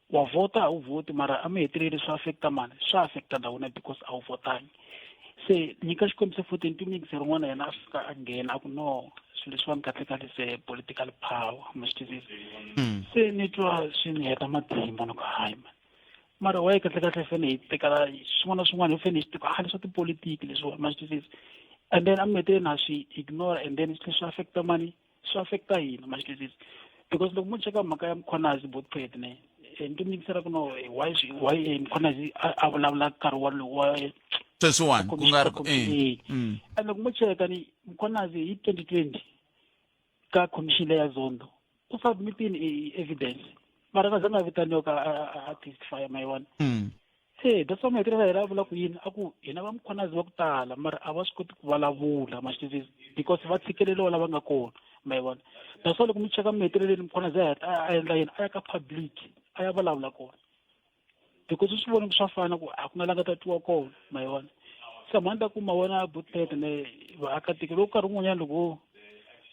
wa vhota a wu vhoti mara a mi heteleli swi affecta mani swa affecta na wena because a wu vhotangi se nyika xikombiso futhi ni twi rin'wana yena a fika a nghena a ku no swilo leswiwani kahle kahle se political power ma swi twisisa hmm. se ni twa swi ni heta matimba ni ku hayi man mara waye kahle kahle fene hi tekela swin'wana na swin'wana hi fene hi swi teka ah leswa tipolitiki leswiwani ma swi twisisa and then a mi heteleli na swi ignore and then swi swi affecta mani swi affecta hina ma swi twisisa because loko mo cheka mhaka ya mkhwanazi botpet ne eh, ni to yingisela ku no eh, why why eh, mkhwanazi a vulavula nkarhi wa wa sweswiwani ku nga ri ku mm. and loko mo cheka ni mkhwanazi hi 2020 ka commission leya zondo u submitini evidence mara ka zanga vitaniwa ka a testify ma yona mm. se that's why mahetelela hela a vula ku yini a ku hina va mkhwanazi va ku tala mara a va swi koti ku vulavula ma swi twisisa because va tshikeleriwa lava nga kona ma yi vona that's why loko mi cheka mi heteleleni mkhwanazi a a endla yini a ya ka public a ya vulavula kona because u swi vona ku swa fana ku a ku na la nga ta twiwa kona ma yi vona se mhani ta kuma wona butlet ne vaakatiko loko nkarhi wun'wanyana loko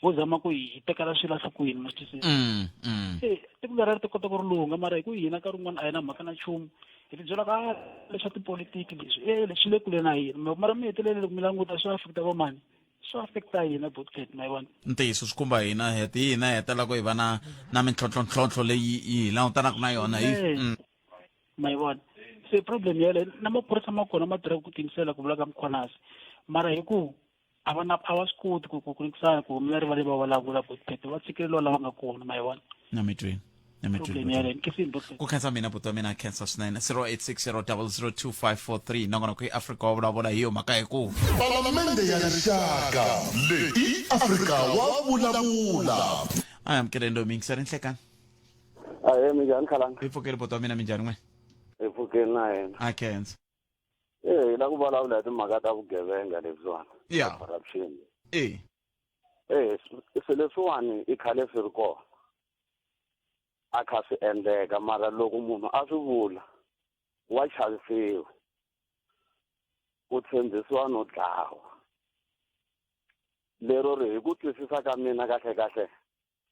wo zama ku hi tekela swilo enhlokweni ma swi twisisa mm, mm. se tiko leri ri ta kota ku ri lungha mara hi ku hina nkarhi wun'wana a hi na mhaka na nchumu hi ti byela ka ah, leswa tipolitiki leswi e leswi le kule na hina mara mi hetelele loko mi languta swi affecta vomani swi affecta hina botket ma yi vona ntiyiso swi khumba hina heti hi hina heta loko hi va na na mintlhontlhontlhontlho leyi hi langutanaka na yona hi mm. ma yi vona se problem yeleyo na maphorisa ma kona ma tirha ku tiyimisela ku vula ka mkhwanazi mara hi ku a va na a va swi koti ku ku ku ku humela rivaleni va vulavula botpete va tshikeleriwa lava nga kona ma yi vona na mi twini na mi problem yaleyo nkisini botpete ku khensa mina buti wa mina khensa swinene 0860002543 nongonoko i afrika wa vulavula hi yo mhaka hi ku palamende ya rixaka leyi i afrika wa vulavula a hi amukeleni loyi miyingiseri nhlekani ahee minjhani khalanga hi pfukeli buti wa mina minjhani n'we hi pfukeni na yena a khensa e hi la ku vulavula hi timhaka ta vugevenga lebyiwani ya corruption e Eh, swilo leswiwani i khale swi ri kona a kha swi endleka mara loko munhu a swi vula wa chavisiwa u tshembisiwa no dlawa lero ri hi ku twisisa ka mina kahle kahle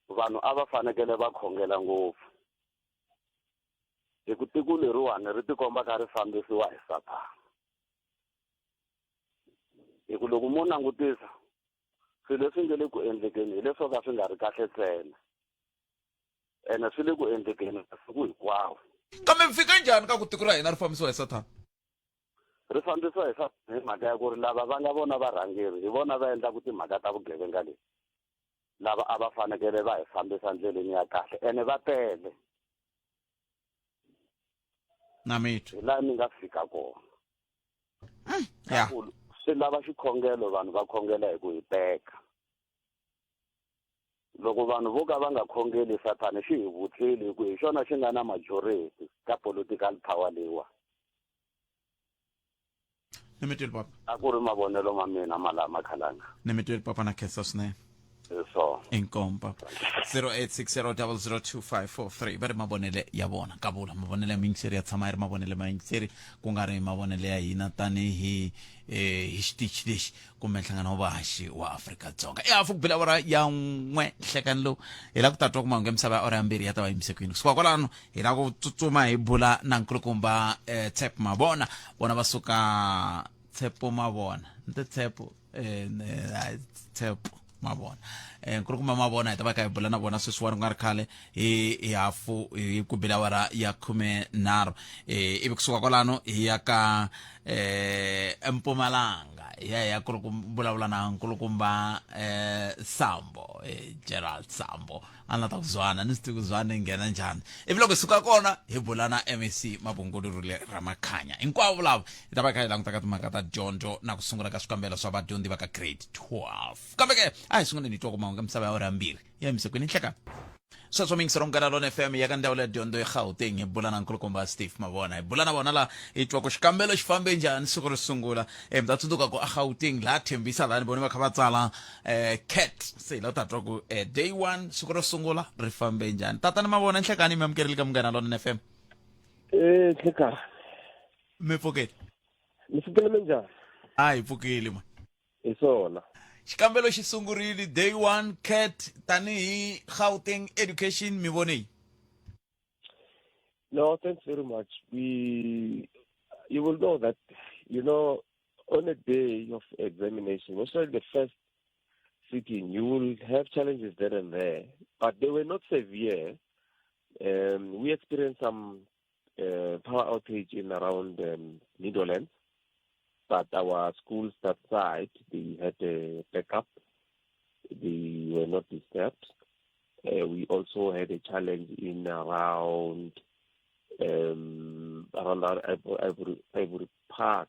vanhu a va fanekele va khongela ngopfu hi ku tiko leriwani ri tikomba kha ri fambisiwa hi sathana hi ku loko mo langutisa swilo leswi nge le ku endlekeni hi leswo ka swi nga ri kahle ntsena ene swi le ku endlekeni masiku hinkwawo kambe mi fika njhani ka ku tiko ra hina ri fambisiwa hi sathana ri fambisiwa hi sathana hi mhaka ya ku ri lava va nga vona varhangeri hi vona va endlaku timhaka ta vugevenga leti lava a va fanekele va hi fambisa ndleleni ya kahle ene va tele na mitwa hi laha mi nga fika kona ya swi lava xikhongelo vanhu va khongela hi ku hiteka loko vanhu vo ka va nga khongeli sathana xi hi vutleli hi ku hi xona xi nga na majority ka political power leyiwa ni mi tweli papa a ku ri mavonelo ma mina malama khalanga ni mi tweli papa na khensa swinene hi swona inkomu papa 0860002543 va ri mavonele ya vona kavula mavonele ya muyingiseri ya tshama ya ri mavonele ma yingiseri ku nga ri mavonele ya hina tanihi eh, hi xitichi lexi kumbe nhlangano wa vahaxi wa afrika-dzonga i hafu ku bela awara ya n'we nhlekani lowu hi lava ku ta twa ku mahungu ya misava ya awara ya mbirhi ya ta va yimise kwini kusuka kwalano hi lava ku tsutsuma hi bula na nkulukumba eh, tshepo mavona vona va suka tshepo mavona ni te tshepo eh, ne- tshepo mavona eh, nkulukumba mavona hi ta va kha hi bula na vona sweswiwani ku nga ri khale hi hi hafu hi ku bela awara ya 13 eh, ivi kusuka kwalano hi ya ka eh, empumalanga hi ya hi ya vulavula na nkulukumba eh, sambo eh, gerald sambo a ni la ta ku zwana ni swi tivi ku zwana yi nghena njhani ivi loko hi suka kona hi bula na mec mabungulurule ramakhanya hinkwavo lava hi ta va hi kha hi languta ka timhaka ta dyondzo na ku sungula ka swikambelo swa vadyondzi va ka grade 12 kambe ke a hi sunguleni hi twa ku mahungu ya misava ya awara ya mbirhi ya yimise kwini nhlekani sweswo miyingiselo munghana lona fm ya ka ndzawulo ya dyondzo egauteng hi bula na nkulukumba steve mavona hi bula na vona laha hi twa ku xikambelo xi fambe njhani siku ro sungula um mi ta tsundzuka ku egauteng laha thembisa laha ni vone va kha va tsala um cat se hi la u ta twa ku um day one siku ro sungula ri fambe njhani tatana mavona nhlekani mi amukerile ka munghana lona fm Eh, nhlekani mi pfukile mi pfukile minjhani a hi pfukile ma hi swona xikambelo xi sungurile day one cat tanihi gauteng education mi vone yi No, thanks very much. We, you will know that, you know, on a day of examination, especially the first sitting, you will have challenges there and there, but they were not severe. Um, we experienced some uh, power outage in around um, Meadowlands, but our schools that side, they had a backup. They were not disturbed. Uh, we also had a challenge in around um, around our Ivory, Ivory Park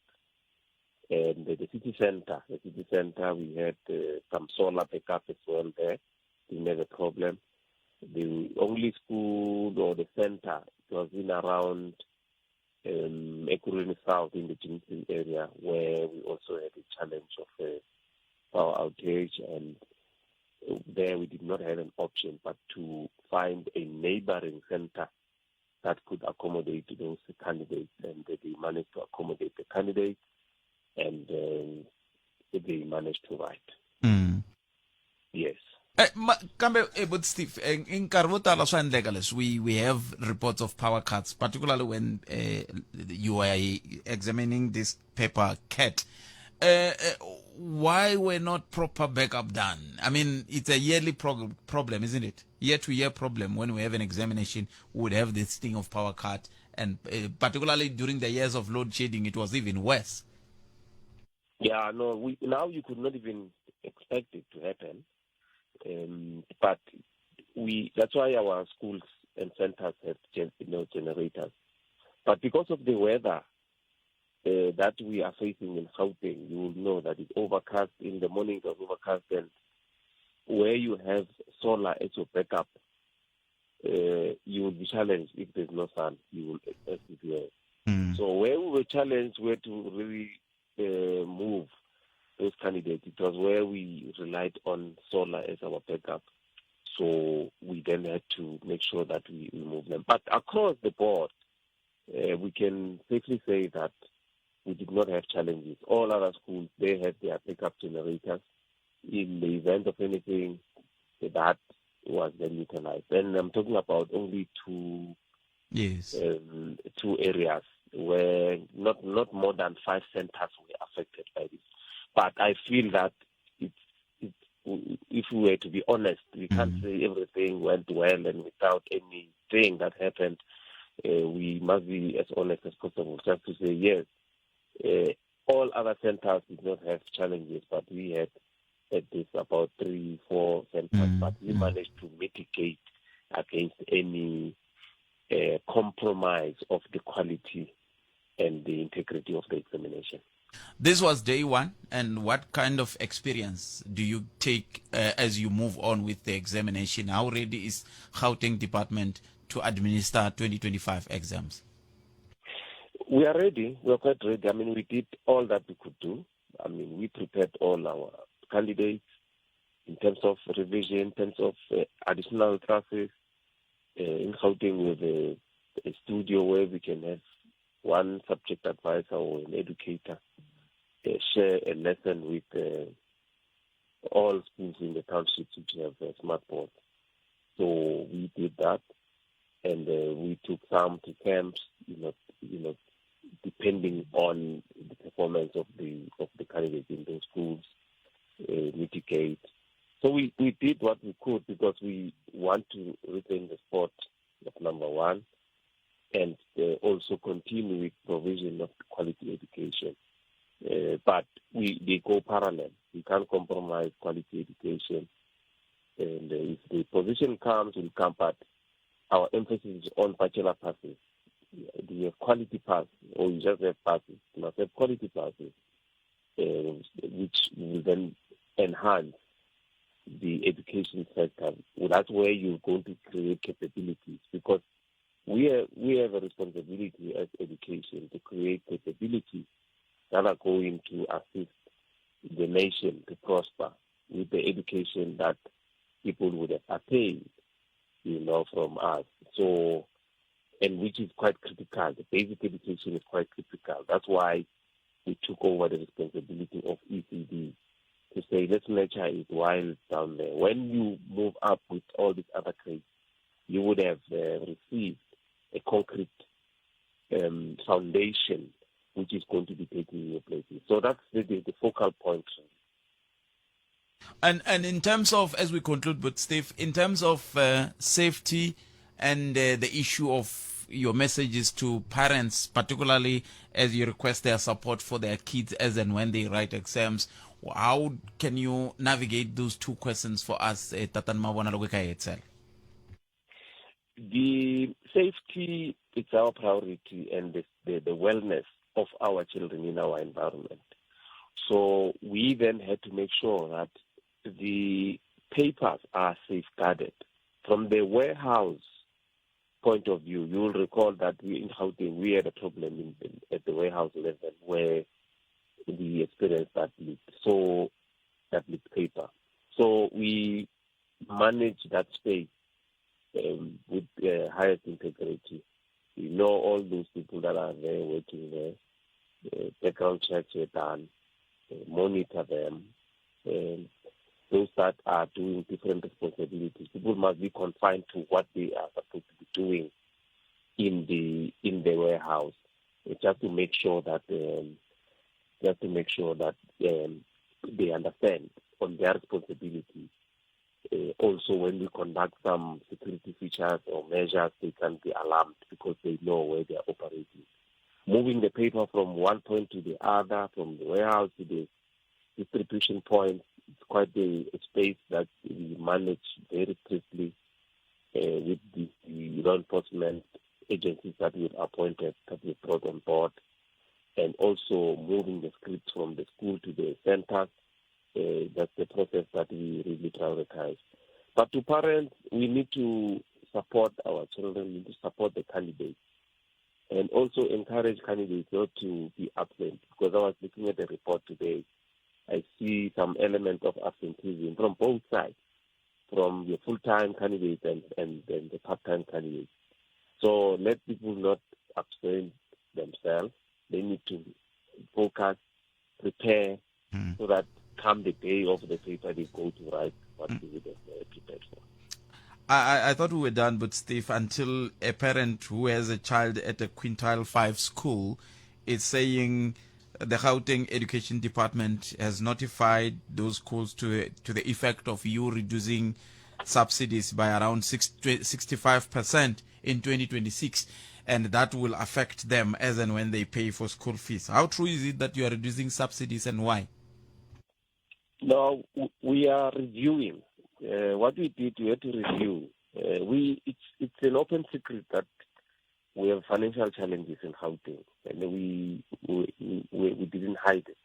and the, the city center. The city center, we had uh, some solar backup as well there. Didn't have a problem. The only school or the center, it was in around um, Ekurhuleni South in the Germiston area where we also had a challenge of a power outage and there we did not have an option but to find a neighboring center that could accommodate those candidates and they managed to accommodate the candidates and um, they managed to write. Mm. Yes. Eh, ma, kambe eh, but Steve eh, i nkarhi wo tala swa endleka leswi we we have reports of power cuts particularly when eh, you are examining this paper cat uh, uh, why were not proper backup done i mean it's a yearly problem isn't it year to year problem when we have an examination we would have this thing of power cut and uh, particularly during the years of load shedding it was even worse Yeah, no, we, now you could not even expect it to happen. Um, but we that's why our schools and centers have gen, you know, generators. But because of the weather uh, that we are facing in Gauteng, you will know that it's overcast in the morning, it's overcast, and where you have solar as your backup, uh, you will be challenged if there's no sun. You will as it were. Mm. So where we were challenged, where to really uh, move. those candidates, it was where we relied on solar as our backup. So we then had to make sure that we move them. But across the board, we can safely say that we did not have challenges. All other schools, they had their backup generators. In the event of anything, that was then utilized. And I'm talking about only two areas where not more than 5 centers were affected by this. But I feel that if we were to be honest, we can't say everything went well and without anything that happened. We must be as honest as possible, just to say, yes, all other centers did not have challenges, but we had at this about 3-4 centers, but we managed to mitigate against any compromise of the quality and the integrity of the examination. This was day one, and what kind of experience do you take as you move on with the examination? How ready is Gauteng Department to administer 2025 exams? We are ready. We are quite ready. I mean, we did all that we could do. I mean, we prepared all our candidates in terms of revision, in terms of additional classes. In Gauteng, we have a studio where we can have one subject advisor or an educator share a lesson with all schools in the townships which have a smart board. So we did that, and we took some to camps, you know, depending on the performance of the candidates in those schools, mitigate. So we did what we could because we want to retain the spot of number one, and also continue with provision of quality education. But they go parallel. We can't compromise quality education. And if the position comes, we'll come. But our emphasis is on bachelor passes. Do you have quality passes or you just have passes? You must have quality passes, which will then enhance the education sector. Well, that's where you're going to create capabilities, because we have a responsibility as education to create capabilities that are going to assist the nation to prosper with the education that people would have attained, you know, from us. So, and which is quite critical. The basic education is quite critical. That's why we took over the responsibility of ECD to say, let's nurture it while it's down there. When you move up with all these other grades, you would have received a concrete foundation which is going to be taking your places. So that's the focal point. And in terms of, as we conclude with Steve, in terms of safety and the issue of your messages to parents, particularly as you request their support for their kids as and when they write exams, how can you navigate those two questions for us, Tatan Mabona loko hi kha hi hetisela? The safety is our priority, and the wellness of our children in our environment. So we then had to make sure that the papers are safeguarded. From the warehouse point of view, you will recall that we in Gauteng, we had a problem at the warehouse level where we experienced that leak, so that leaked paper. So we manage that space with the highest integrity. We know all those people that are there working there. Background checks were done, monitor them. Those that are doing different responsibilities, people must be confined to what they are supposed to be doing in the warehouse, just to make sure that they understand on their responsibilities. Also, when we conduct some security features or measures, they can be alarmed because they know where they are operating. Moving the paper from one point to the other, from the warehouse to the distribution point, it's quite a space that we manage very strictly with the law enforcement agencies that we've appointed, that we've brought on board, and also moving the scripts from the school to the centers. That's the process that we really prioritize. But to parents, we need to support our children, we need to support the candidates, and also encourage candidates not to be absent. Because I was looking at the report today, I see some element of absenteeism from both sides, from your full-time candidates and, and, and the part-time candidates. So let people not abstain themselves. They need to focus, prepare, mm. so that come the day of the paper, they go to write what mm. they would have prepared for. I, I thought we were done, but Steve, until a parent who has a child at a quintile 5 school is saying the Gauteng Education Department has notified those schools to, to the effect of you reducing subsidies by around 65% in 2026 and that will affect them as and when they pay for school fees. How true is it that you are reducing subsidies and why? No, we are reviewing. Uh, what we did, we had to review. Uh, we it's it's an open secret that we have financial challenges in Gauteng, and we we, we we didn't hide it.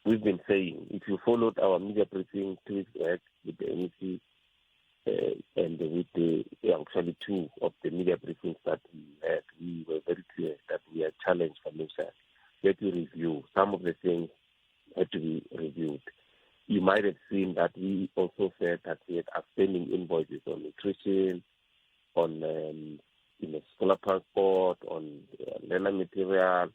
We've been saying, if you followed our media briefing two weeks back with the NEC uh, and with the actually two of the media briefings that we had, we were very clear that we are challenged financially. We had to review some of the things had to be reviewed. You might have seen that we also said that we had outstanding invoices on nutrition, on um, you know, scholar transport, on uh, learner material,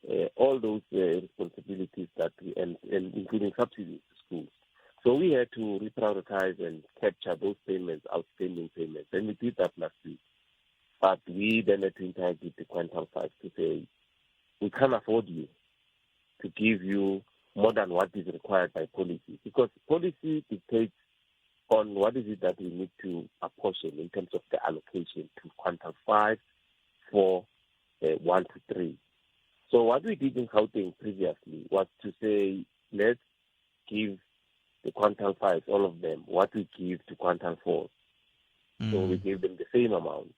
uh, all those uh, responsibilities that we, and, and including subsidies to schools. So we had to reprioritize and capture those payments, outstanding payments, and we did that last week. But we then had to interact with the Quantum 5 to say, we can't afford you to give you more than what is required by policy because policy dictates on what is it that we need to apportion in terms of the allocation to quantum 5, 4, uh, 1 to 3. So what we did in Gauteng previously was to say, let's give the quantum 5, all of them, what we give to quantum 4. Mm. So we mm. gave them the same amount.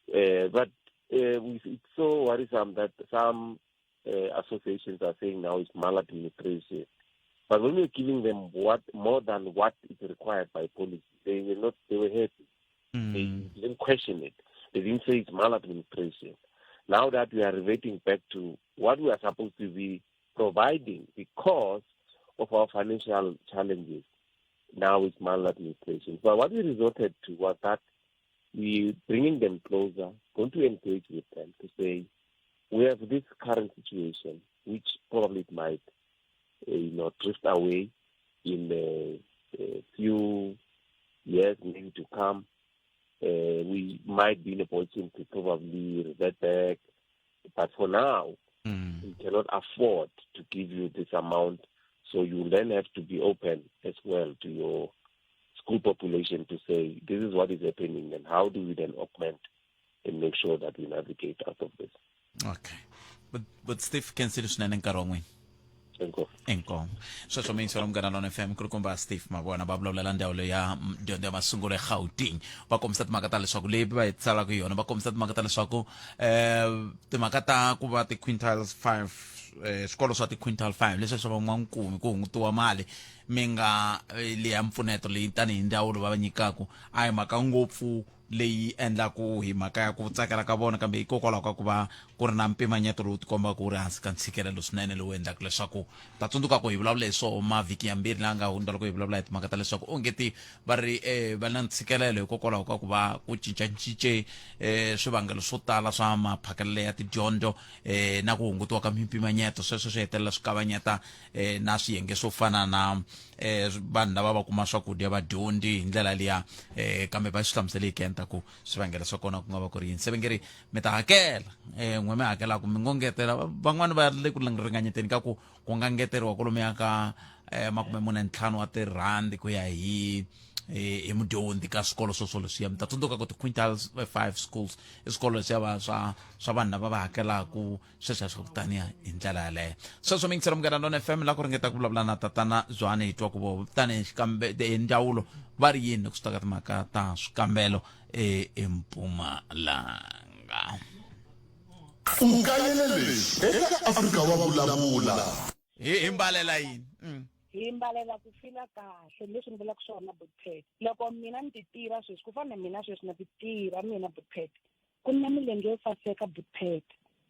Uh, but uh, we, it's so worrisome that some uh, associations are saying now it's maladministration. But when we're giving them what more than what is required by policy, they were not. They were happy. Mm. They didn't question it. They didn't say it's maladministration. Now that we are reverting back to what we are supposed to be providing because of our financial challenges, now it's maladministration. But what we resorted to was that we bringing them closer, going to engage with them to say, we have this current situation, which probably it might uh, you know, drift away in a, a few years maybe to come. Uh, we might be in a position to probably revert back. But for now, mm. we cannot afford to give you this amount. So you then have to be open as well to your school population to say, this is what is happening and how do we then augment and make sure that we navigate out of this. Okay. But, but Steve khensile swinene nkarhi wa n'wina inkomu sweswo mi yingisela munghana lona fm kulukumba steve mavona va vulavulela ndzawulo ya dyondzo ya masungulo egauteng va kombisa timhaka ta leswaku leyi va yi tsalaka yona va kombisa timhaka ta leswaku um timhaka ta ku va ti-quintiles five eh, swikolo swa ti-quintal five leswi swa van'wankumi ku hungutiwa mali mi nga eh, leya mpfuneto leyi tanihi ndzawulo va va nyikaku a hi mhaka ngopfu leyi endlaku hi mhaka ya ku tsakela ka vona kambe hikokwalaho ka ku va ku ri na mpimanyeto lowu tikombaka wu ri hansi ka ntshikelelo swinene lowu endlaka leswaku ta tsundzuka ku hi vulavula hi swoho mavhiki yambirhi laha nga hundza loko hi vulavula hi timhaka ta leswaku ongeti va ri eh, va na ntshikelelo hikokwalaho ka ku va ku cincacince eh, swivangelo swo tala swa maphakelelo ya tidyondzo eh, na ku hungutiwa ka mimpimanyeto sweswo swi hetelela swi kavanyeta eh, na swiyenge swo fana na eh, vanhu lava va kuma swakudya vadyondzi hi ndlela liya eh, kambe va swi hlamusele hi kenta ku swivangelo swa kona ku nga va ku ri yini se va nge ri mi ta hakela eh, n'we mi hakelaka mi ngo ngetela van'wani va le ku ringanyeteni ka ku ku nga ngeteriwa kwalomuya ka eh, makume mune ntlhanu wa tirhandi ku ya hi eh, hi mudyondzi ka swikolo swoswo leswiya mi ta tsundzuka ku ti-quintiles five schools i swikolo leswiya va swa swa vanhu lava va hakelaku sweswo swa ku taniya hi ndlela yaleyo sweswo mi yingisela munghana lona fm la ku ringeta ku vulavula na tatana zwane hi twa ku vo tanihi xikambe hi ndzawulo va ri yini loko swi ta ka timhaka ta swikambelo empumalanga U kayele leswi eka Afrika wa Vulavula. Hi hi mbalela yini? Mm. Hi mbalela ku fila kahle leswi ni vulaka swona Butpet. Loko mina ni ti tiva sweswi ku fana na mina sweswi na ti tiva mina Butpet. Ku na milenge yo saseka Butpet.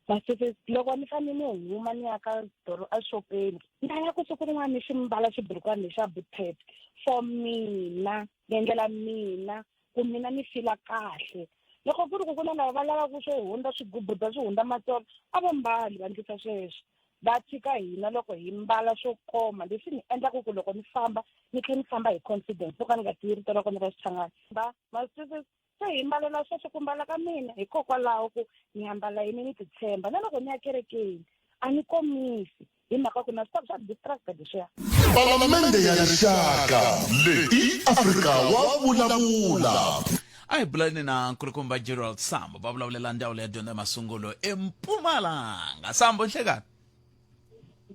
Masese loko ni fanele ni huma ni ya ka doro exopeni ni ya ku siku rin'wana ni xi mbala xiburukwana lexa butpet for mina ni endlela mina ku mina ni fila kahle loko ku ri ku ku na lava va lavaka swo hundza swigubuda swi hundza matsolo a va mbali va ndlisa sweswo va tshika hina loko hi mbala swo koma leswi ni endlaka ku loko ni famba ni tlhela ni famba hi confidence no ka ni nga tivi rito ra kona ra xichangani va masese se hi mbalela sweswo ku mbala ka mina hikokwalaho ku ni ambala yini ni titshemba na loko ni ya kerekeni a ni komisi hi mhaka ku na swi tiva swa distracta leswiya Palamende ya Rixaka leyi i Afrika wa vulavula. A hi bulani na nkulukumba Gerald Sambo va vulavulela ndzawulo ya dyondzo ya masungulo eMpumalanga. Sambo nhlekani.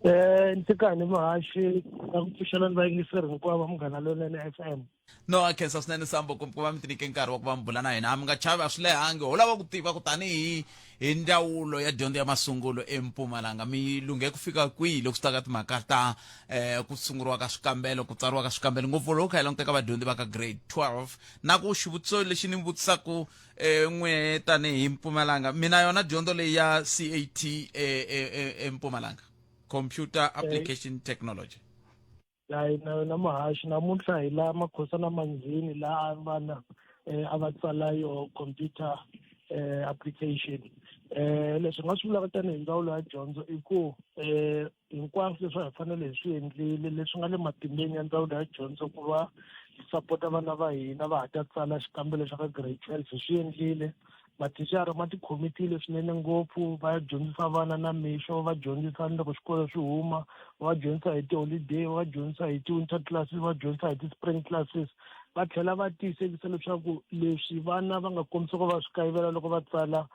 Eh nhlekani muhaxi na ku pfuxela ni vayingiseri hinkwavo va Munghana Lonene FM. No a khensa swinene Sambo ku va mi tinike nkarhi wa ku va mi bula na hina. A mi nga chavi a swi lehangi ho lava ku tiva ku tanihi hi ndzawulo ya dyondzo ya masungulo eMpumalanga mi lunghe ku fika kwihi loko swi ta ka timhaka ta eh ku sunguriwa ka swikambelo ku tsariwa ka swikambelo ngopfu loko kha hi languteka vadyondzi va ka grade 12 na ku xivutiso lexi ni vutisaku eh n'we tanihi Mpumalanga mina yona dyondzo leyi ya CAT eMpumalanga computer application technology hayi na yona muhaxi namuntlha hi la makhosana manzini laha vana a va tsala yo computer application leswi nga swi vulaka tanihi ndzawulo ya dyondzo i ku hinkwaswo leswi a hi fanele hi swi endlile leswi nga le matimbeni ya ndzawulo ya dyondzo ku va hi sapota vana va hina va ha ta tsala xikambelo xa ka grade 12 hi swi endlile mathicara ma tikhomitile swinene ngopfu va dyondzisa vana na mixo va dyondzisa ni loko xikolo swi huma va dyondzisa hi tiholideyi va dyondzisa hi ti-winter classes va dyondzisa hi ti-spring classes va tlhela va tiyisekisa leswaku leswi vana va nga kombisa ku va swi kayivela loko va tsala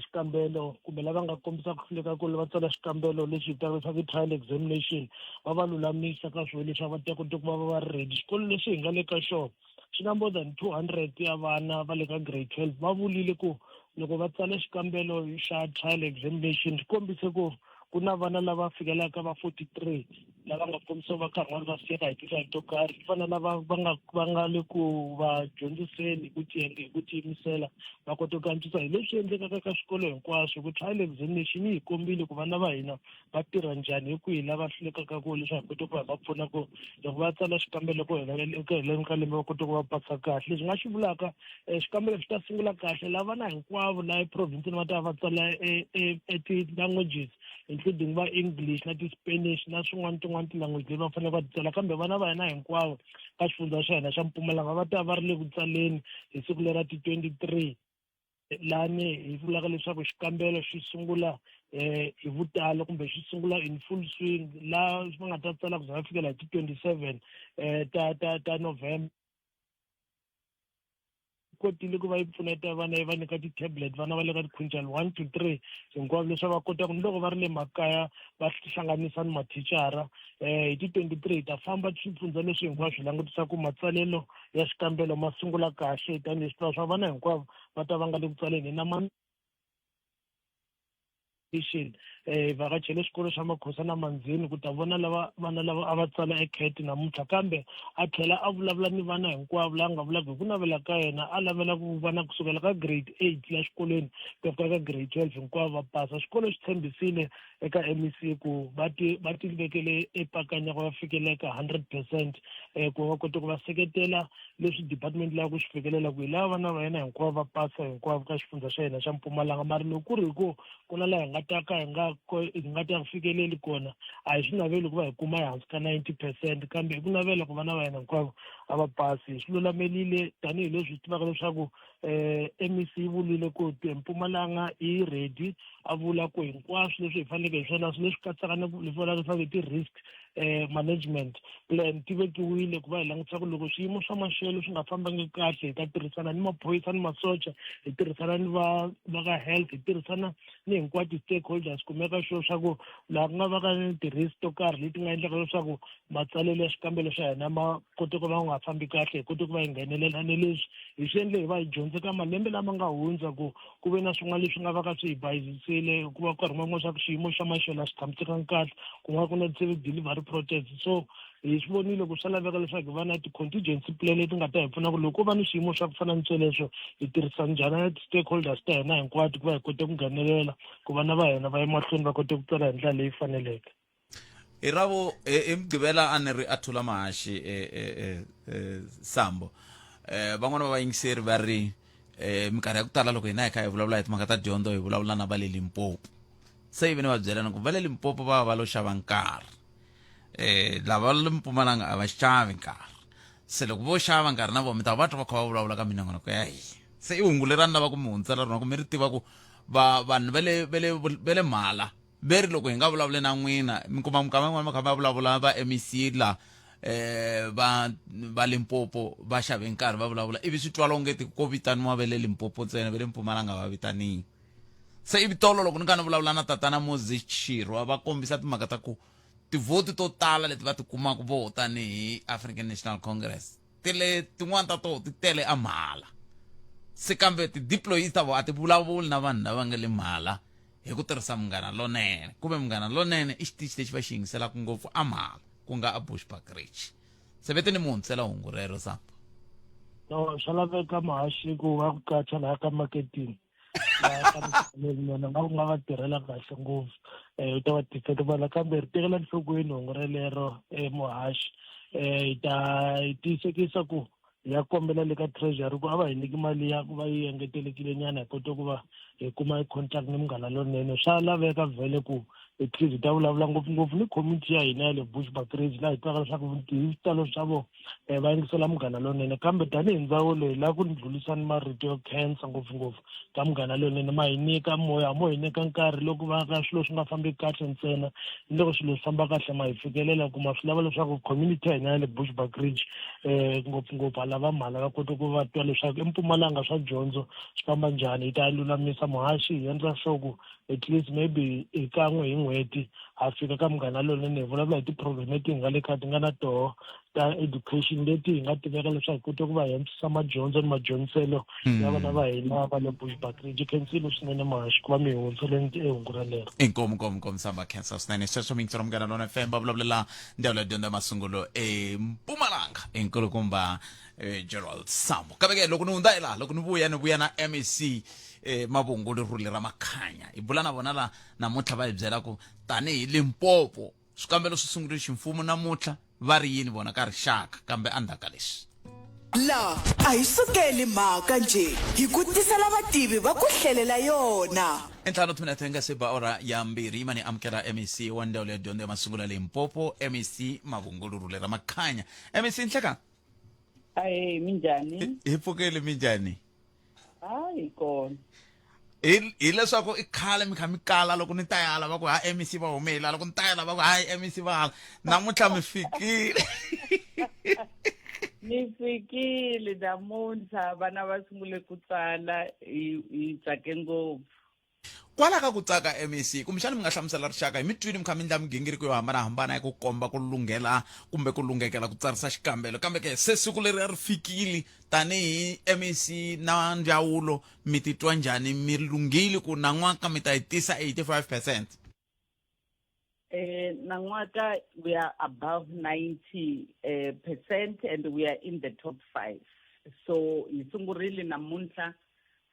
xikambelo kumbe lava nga kombisa ku hluleka ku va tsala xikambelo lexi vitanaka leswaku i trial examination va va lulamisa ka swilo leswi a va ta kota ku va va va ri ready xikolo lexi hi nga le ka xona xi na more than 200 ya vana va le ka grade 12 va vulile ku loko va tsala xikambelo xa trial examination swi kombise ku ku na vana lava fikelaka va 43 lava nga kombisa va karhi va va siyeka hi tindlela to karhi ku fana lava va nga va nga le ku va dyondziseni hi ku hi ku tiyimisela va kota ku antswisa hi leswi endlekaka ka swikolo hinkwaswo ku trial examination yi hi kombile ku vana va hina va tirha njhani hi kwihi lava hlulekaka ku leswaku hi kota ku va va pfuna ku loko va tsala xikambelo ku eku heleni ka lembe va kota ku va pasa kahle leswi nga xi vulaka eh, xikambelo xi ta sungula kahle lava vana hinkwavo laha eprovinsini va ta va tsala e, e, e ti-languages including va english na ti-spanish na swin'wana tin'wana ti-language leti va fanele va ti tsala kambe vana va hina hinkwavo ka xifundza xa hina xa mpumalanga va ta va ri le ku tsaleni hi siku lera ti-23 lani hi vulaka leswaku xikambelo xi sungula eh hi vutalo kumbe xi sungula in full swing laha va nga ta tsala ku za va fikela hi ti-27 eh ta ta ta November kotile ku va yi pfuneta vana yi va nyika ti-tablet vana va le ka ti-quintal 1 to 3 hinkwavo leswaku va kota ku ni loko va ri le makaya va hlanganisa ni mathicara um hi ti-23 hi ta famba swifundza leswi hinkwaswo hi langutisa ku matsalelo ya xikambelo ma sungula kahle tanihileswi tiva swa vana hinkwavo va ta va nga le ku tsaleni na ma station eh vhakachele xikolo xa Makhosa na Manzini ku ta vona lava vana lava a va tsala eCat namuntlha kambe a tlhela a vulavula ni vana hinkwavo laha nga vulaka hi ku navela ka yena a lavela ku vana kusukela ka grade 8 la xikolweni ku ya fika ka grade 12 hinkwavo va pasa xikolo xi tshembisile eka MEC ku va ti va ti vekele epakanya ku va fikelela eka 100 percent um ku va kota ku va seketela leswi department lava ku swi fikelela ku hi lava vana va yena hinkwavo va pasa hinkwavo ka xifundza xa hina xa Mpumalanga mara loko ku ri hi ku ku na laha hi nga ta ka hi nga hi nga ta fikeleli kona a hi swi naveli ku va hi kuma ehansi ka 90 percent kambe hi ku navela ku vana va hina hinkwavo a va pasi hi swi lulamelile tanihileswi hi tivaka leswaku um MEC yi vulile ku Mpumalanga yi ready a vula ku hinkwaswo leswi hi faneleke hi swona leswi katsaka na leswi vulaka leswaku i ti-risk management plan ti vekiwile ku va hi langutisa ku loko swiyimo swa maxelo swi nga fambangi kahle hi ta tirhisana ni maphorisa ni masocha hi tirhisana ni va va ka health hi tirhisana ni hinkwato ti-stakeholders ku meka sure swa ku laha ku nga va ka ni ti-risk to karhi leti nga endlaka leswaku matsalelo ya xikambelo xa hina ma kote ku va nga fambi kahle hi kote ku va hi nghenelela ni leswi hi swi endle hi va hi dyondze ka malembe lama nga hundza ku ku ve na swin'wana leswi nga va ka swi hi bayizisile hikuva nkarhi wun'wana swa ku xiyimo xa maxelo a xi tshamisekanga kahle ku nga ku na service delivery ti-protest so hi swi vonile ku swa laveka leswaku hi va na ti-contingency plan leti nga ta hi pfuna ku loko ko va ni swiyimo swa ku fana ni sweleswo hi tirhisa njhani na ti-stakeholders ta hina hinkwato ku va hi kote ku nghenelela ku vana va hina va emahlweni va kote ku tsala hi ndlela leyi faneleke hi ravo hi mugqivela a ni ri a thula mahaxi e, e, e, sambo van'wana va vayingiseri va ri minkarhi ya ku tala loko hina hi kha hi vulavula hi timhaka ta dyondzo hi vulavula na va le limpopo se ivi ni va byela ni ku va le limpopo va va va lo xava nkarhi eh lava le mpumalanga a va xavi nkarhi se loko vo xava nkarhi na vona mi ta va twa va kha va vulavula ka minongonoko ya hina se i hungu leri a ni lava ku mi hundzela rona ku mi ri tiva ku va vanhu va le va le va le mhala ve ri loko hi nga vulavuli na n'wina mi kuma mikama yin'wana va kha va vulavula va MEC la eh va va Limpopo va xave nkarhi va vulavula ivi swi twala ongeti ko vitaniwa va le Limpopo ntsena va le Mpumalanga va vitaniwi se ivi tolo loko ni kha ni vulavula na tatana Moses Chirwa va kombisa timhaka ta ku tivhoti to tala leti va ti kumaka vo tanihi African National Congress ti le tin'wana ta toho ti tele a mhala se kambe ti-deployees ta vona a ti vulavuli na vanhu lava nga le mhala hi ku tirhisa munghana lonene kumbe munghana lonene i xitichi lexi va xi yingiselaka ngopfu a mhala ku nga a Bushbuckridge se vete ni muhundzisela hungu rero sampa no swa laveka muhaxi ku va ku qacha laha ka marketing nga ku nga va tirhela kahle ngopfu um u ta va tisela vala kambe ri tekela enhlokweni hungu relero um muhaxi um hi ta hi tiyisekisa ku hi ya kombela le ka treasury ku a va hi nyiki mali ya ku va yi engetelekile nyana hi kote ku va hi kuma i-contract ni munghana lonene swa laveka vhele ku at least hi ta vulavula ngopfungopfu ni community ya hina ya le Bushbuckridge laha hi twaka leswaku hi xitalo swa vona um va yingisela munghana lonene kambe tanihi ndzawulo hi lava ku ndlhulisa ni marito yo khensa ngopfungopfu ka munghana lonene ma hi nyika moya mo hi nyika nkarhi loko va ka swilo swi nga fambi kahle ntsena ni loko swilo swi famba kahle ma hi fikelela kuma swi lava leswaku community ya hina ya le Bushbuckridge um ngopfungopfu hala va mhala va kota ku va twa leswaku empumalanga swa dyondzo swi famba njhani hi ta lulamisa muhaxi hi endla sure ku at least maybe hi kan'we hi n'hweti ha fika ka munghana lonene hi vulavula hi ti-program leti hi nga le kha ti nga na toho ta education leti hi nga tiveka leswaku hi kote ku va hi antswisa madyondzo ni madyondziselo ya vana va hina va le Bushbuckridge khensile swinene muhaxi ku va mi hi hundzele ehungu relero inkomu nkomu nkomu samba khensa swinene sweswo miyingiselo munghana lona fm va vulavulela ndzawulo ya dyondzo ya masungulo empumalanga enkulukumba gerald sambo kambe ke loko ni hundza hi laha loko ni vuya ni vuya na mec eh, mavungu lerhule ra makhanya hi bula na vona la namuntlha va hi byela ku tanihi limpopo swikambelo swi sungurile ximfumo namuntlha va ri yini vona ka rixaka kambe endzhaku ka leswi La a hi sukeli mhaka njhe hi ku tisela vativi va ku hlelela yona. Entlhanu timinete hi nga se ba ora ya mbirhi yimani amukela mec wa ndzawulo ya dyondzo ya masungulo ya limpopo mec mavungulurhule ra makhanya mec nhlekani Ahee, minjhani? Hi pfukile minjhani? Hayi kona. Hi hileswaku i khale mi kha mi kala loko ni ta yala va ku ha MEC va humela loko ni ta yala va ku hayi MEC va hala namuntlha mi fikile Ni fikile namuntlha vana va sungule ku tsala hi hi tsake ngopfu. Kwala ka ku tsaka MEC, kumbexana mi nga hlamusela rixaka hi mi twile mi kha mi endla migingiriko yo hambanahambana ya ku komba ku lunghela kumbe ku lunghekela ku tsarisa xikambelo kambe ke se siku leri ri fikile tanihi MEC na ndzawulo mi titwa njhani mi lunghile ku nan'waka mi ta yi tisa 85 percent Eh, nan'waka we are above 90 eh, percent and we are in the top five. So hi sungurile namuntlha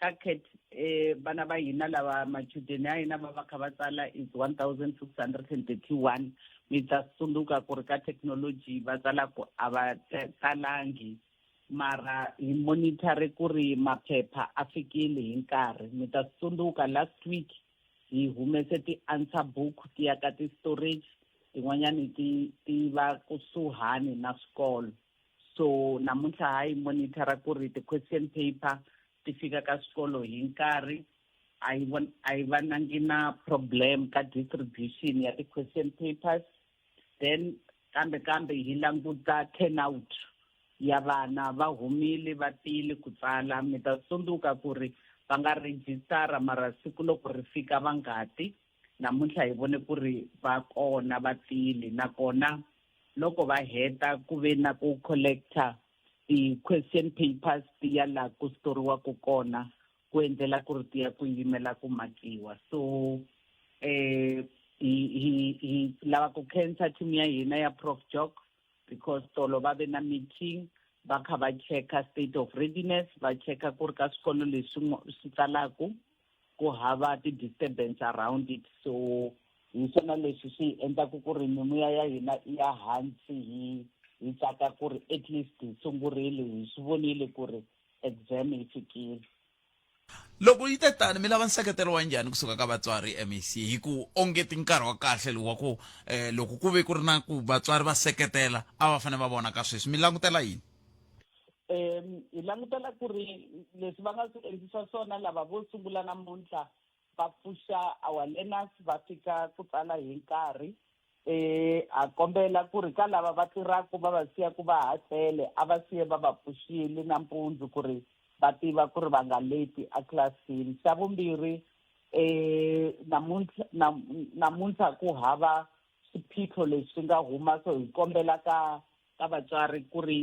ka CAT eh, vana va hina lava machudeni ya hina va va kha va tsala is 1631 mi ta tsundzuka ku ri ka technology va tsala ku a va tsalangi mara hi monitore ku ri maphepha a fikile hi nkarhi mi ta tsundzuka last week hi humese ti-answer book ti ya ka ti-storage tin'wanyani ti ti va kusuhani na swikolo so namuntlha ha yi monitor ku ri ti-question paper ti fika ka swikolo hi nkarhi a yi a yi vanangi na problem ka distribution ya ti-question papers then kambe kambe hi languta turnout ya vana va humile va tile ku tsala mi ta tsundzuka ku ri va nga rejistara mara siku loko ri fika va nga ti namuntlha hi vone ku ri va kona va tile nakona loko va heta ku ve na ku collector ti-question papers ti ya laha ku storiwaka kona ku endlela ku ri ti ya ku yimela ku makiwa so eh Hi hi hi lava ku khensa team ya hina ya Prof Jock because tolo va ve na meeting va kha va cheka state of readiness va cheka ku ri ka swikolo leswi swi tsalaku ku hava ti-disturbance around it so hi swona leswi swi hi endlaku ku ri mimoya ya hina i ya hansi hi hi tsaka ku ri at least hi sungurile hi swi vonile ku ri exam yi fikile loko yi te tani mi lava nseketelo wa njhani kusuka ka vatswari mec hi ku ongeti nkarhi wa kahle lowu wa ku um loko ku ve ku ri na ku vatswari va seketela a va fanele va vona ka sweswi mi langutela yini um hi langutela ku ri leswi va nga swi endlisa swona lava vo sungula namuntlha va pfuxa our learners va fika ku tsala hi nkarhi eh a kombela ku ri ka lava va tirhaka va va siya ku va ha tlele a va siye va va pfuxile nampundzu ku ri va tiva ku ri va nga leti etlilasini xa vumbirhi eh namuntlha namuntlha ku hava swiphiqo leswi nga huma so hi kombela ka ka vatswari ku ri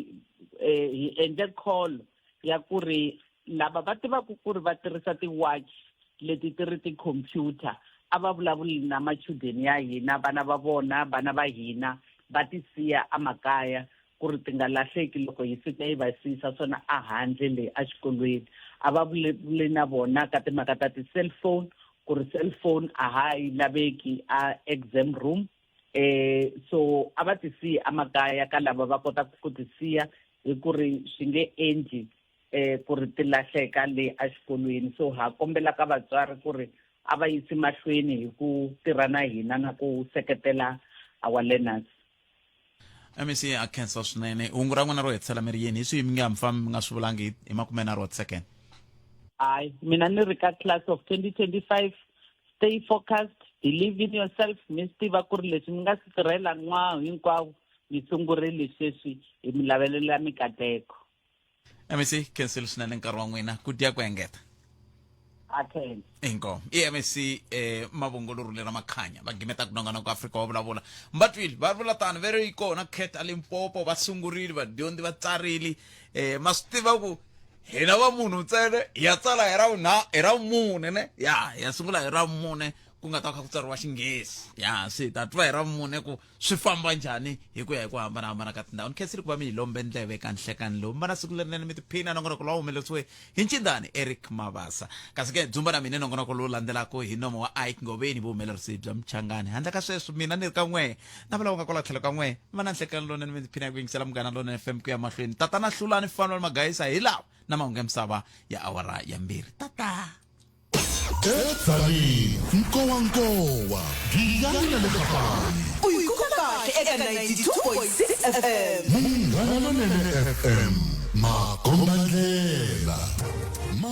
eh hi endle call ya ku ri lava va tivaka ku ri va tirhisa ti-watch leti ti ri ti-computer a va vulavuli na machudeni ya hina vana va vona vana va hina va ti siya emakaya ku ri ti nga lahleki loko hi fika yi va siyisa swona ehandle le exikolweni a va vulavuli na vona ka timhaka ta ti-cellphone ku ri cellphone a ha yi laveki a exam room eh so a va ti siyi emakaya ka lava va kotaka ku ti siya hi ku ri swi nge endli eh ku ri ti lahleka le exikolweni so ha kombela ka vatswari ku ri a va yisi mahlweni hi ku tirha na hina na ku seketela our learners mec a khensa swinene hungu ra n'wina ro hetisela mi ri yini hi swihi mi nga mi fambi mi nga swi vulangi hi makumenharhu wa ti-second hayi mina ni ri ka class of 2025 stay focused believe in yourself mi swi tiva ku ri leswi mi nga swi tirhela n'wawu hinkwawo mi sungurile sweswi hi mi lavelela mikateko mec khensile swinene nkarhi wa n'wina ku dya ku engeta inkomo i mec eh, mavongolorule ra makhanya va gimeta ku nongonoko afrika wa vulavula mbatwile va vula tani ve ri yi kona cat a limpopo va sungurile vadyondzi va tsarile eh, ma swi tiva ku hina va munhu ntsena hi ya tsala hi ra vunha hi ra vumune ne ya hi ya sungula hi ra vumune ku nga ta kha ku tsariwa xinghezi ya se ta twa hi ra vumune ku swi famba njhani hi ku ya hi ku hambanahambana ka tindhawu ni khensile ku va mi hi lombe ndleve ka nhlekani lowu mi va na siku lerinene mi tiphina nongonoko lowu humelerisiwe hi ncindani eric mavasa kasi ke dzumba na mina nongonoko lowu landzelaka hi nomo wa ike ngoveni vuhumelerisi bya muchangani handle ka sweswo mina ni ri ka n'we na va lava nga kwala tlhelo ka n'we mi va na nhlekani lowunene mi tiphina hi ku yingisela munghana lonene fm ku ya mahlweni tatana hlulani fanuel magayisa hi lawa na mahungu ya misava ya awara ya mbirhi tata Edzanini, nkowankowa, Giyani na le Kapani. U yi kuma kahle eka 92.6 FM. Munghana Lonene FM, makombandlela.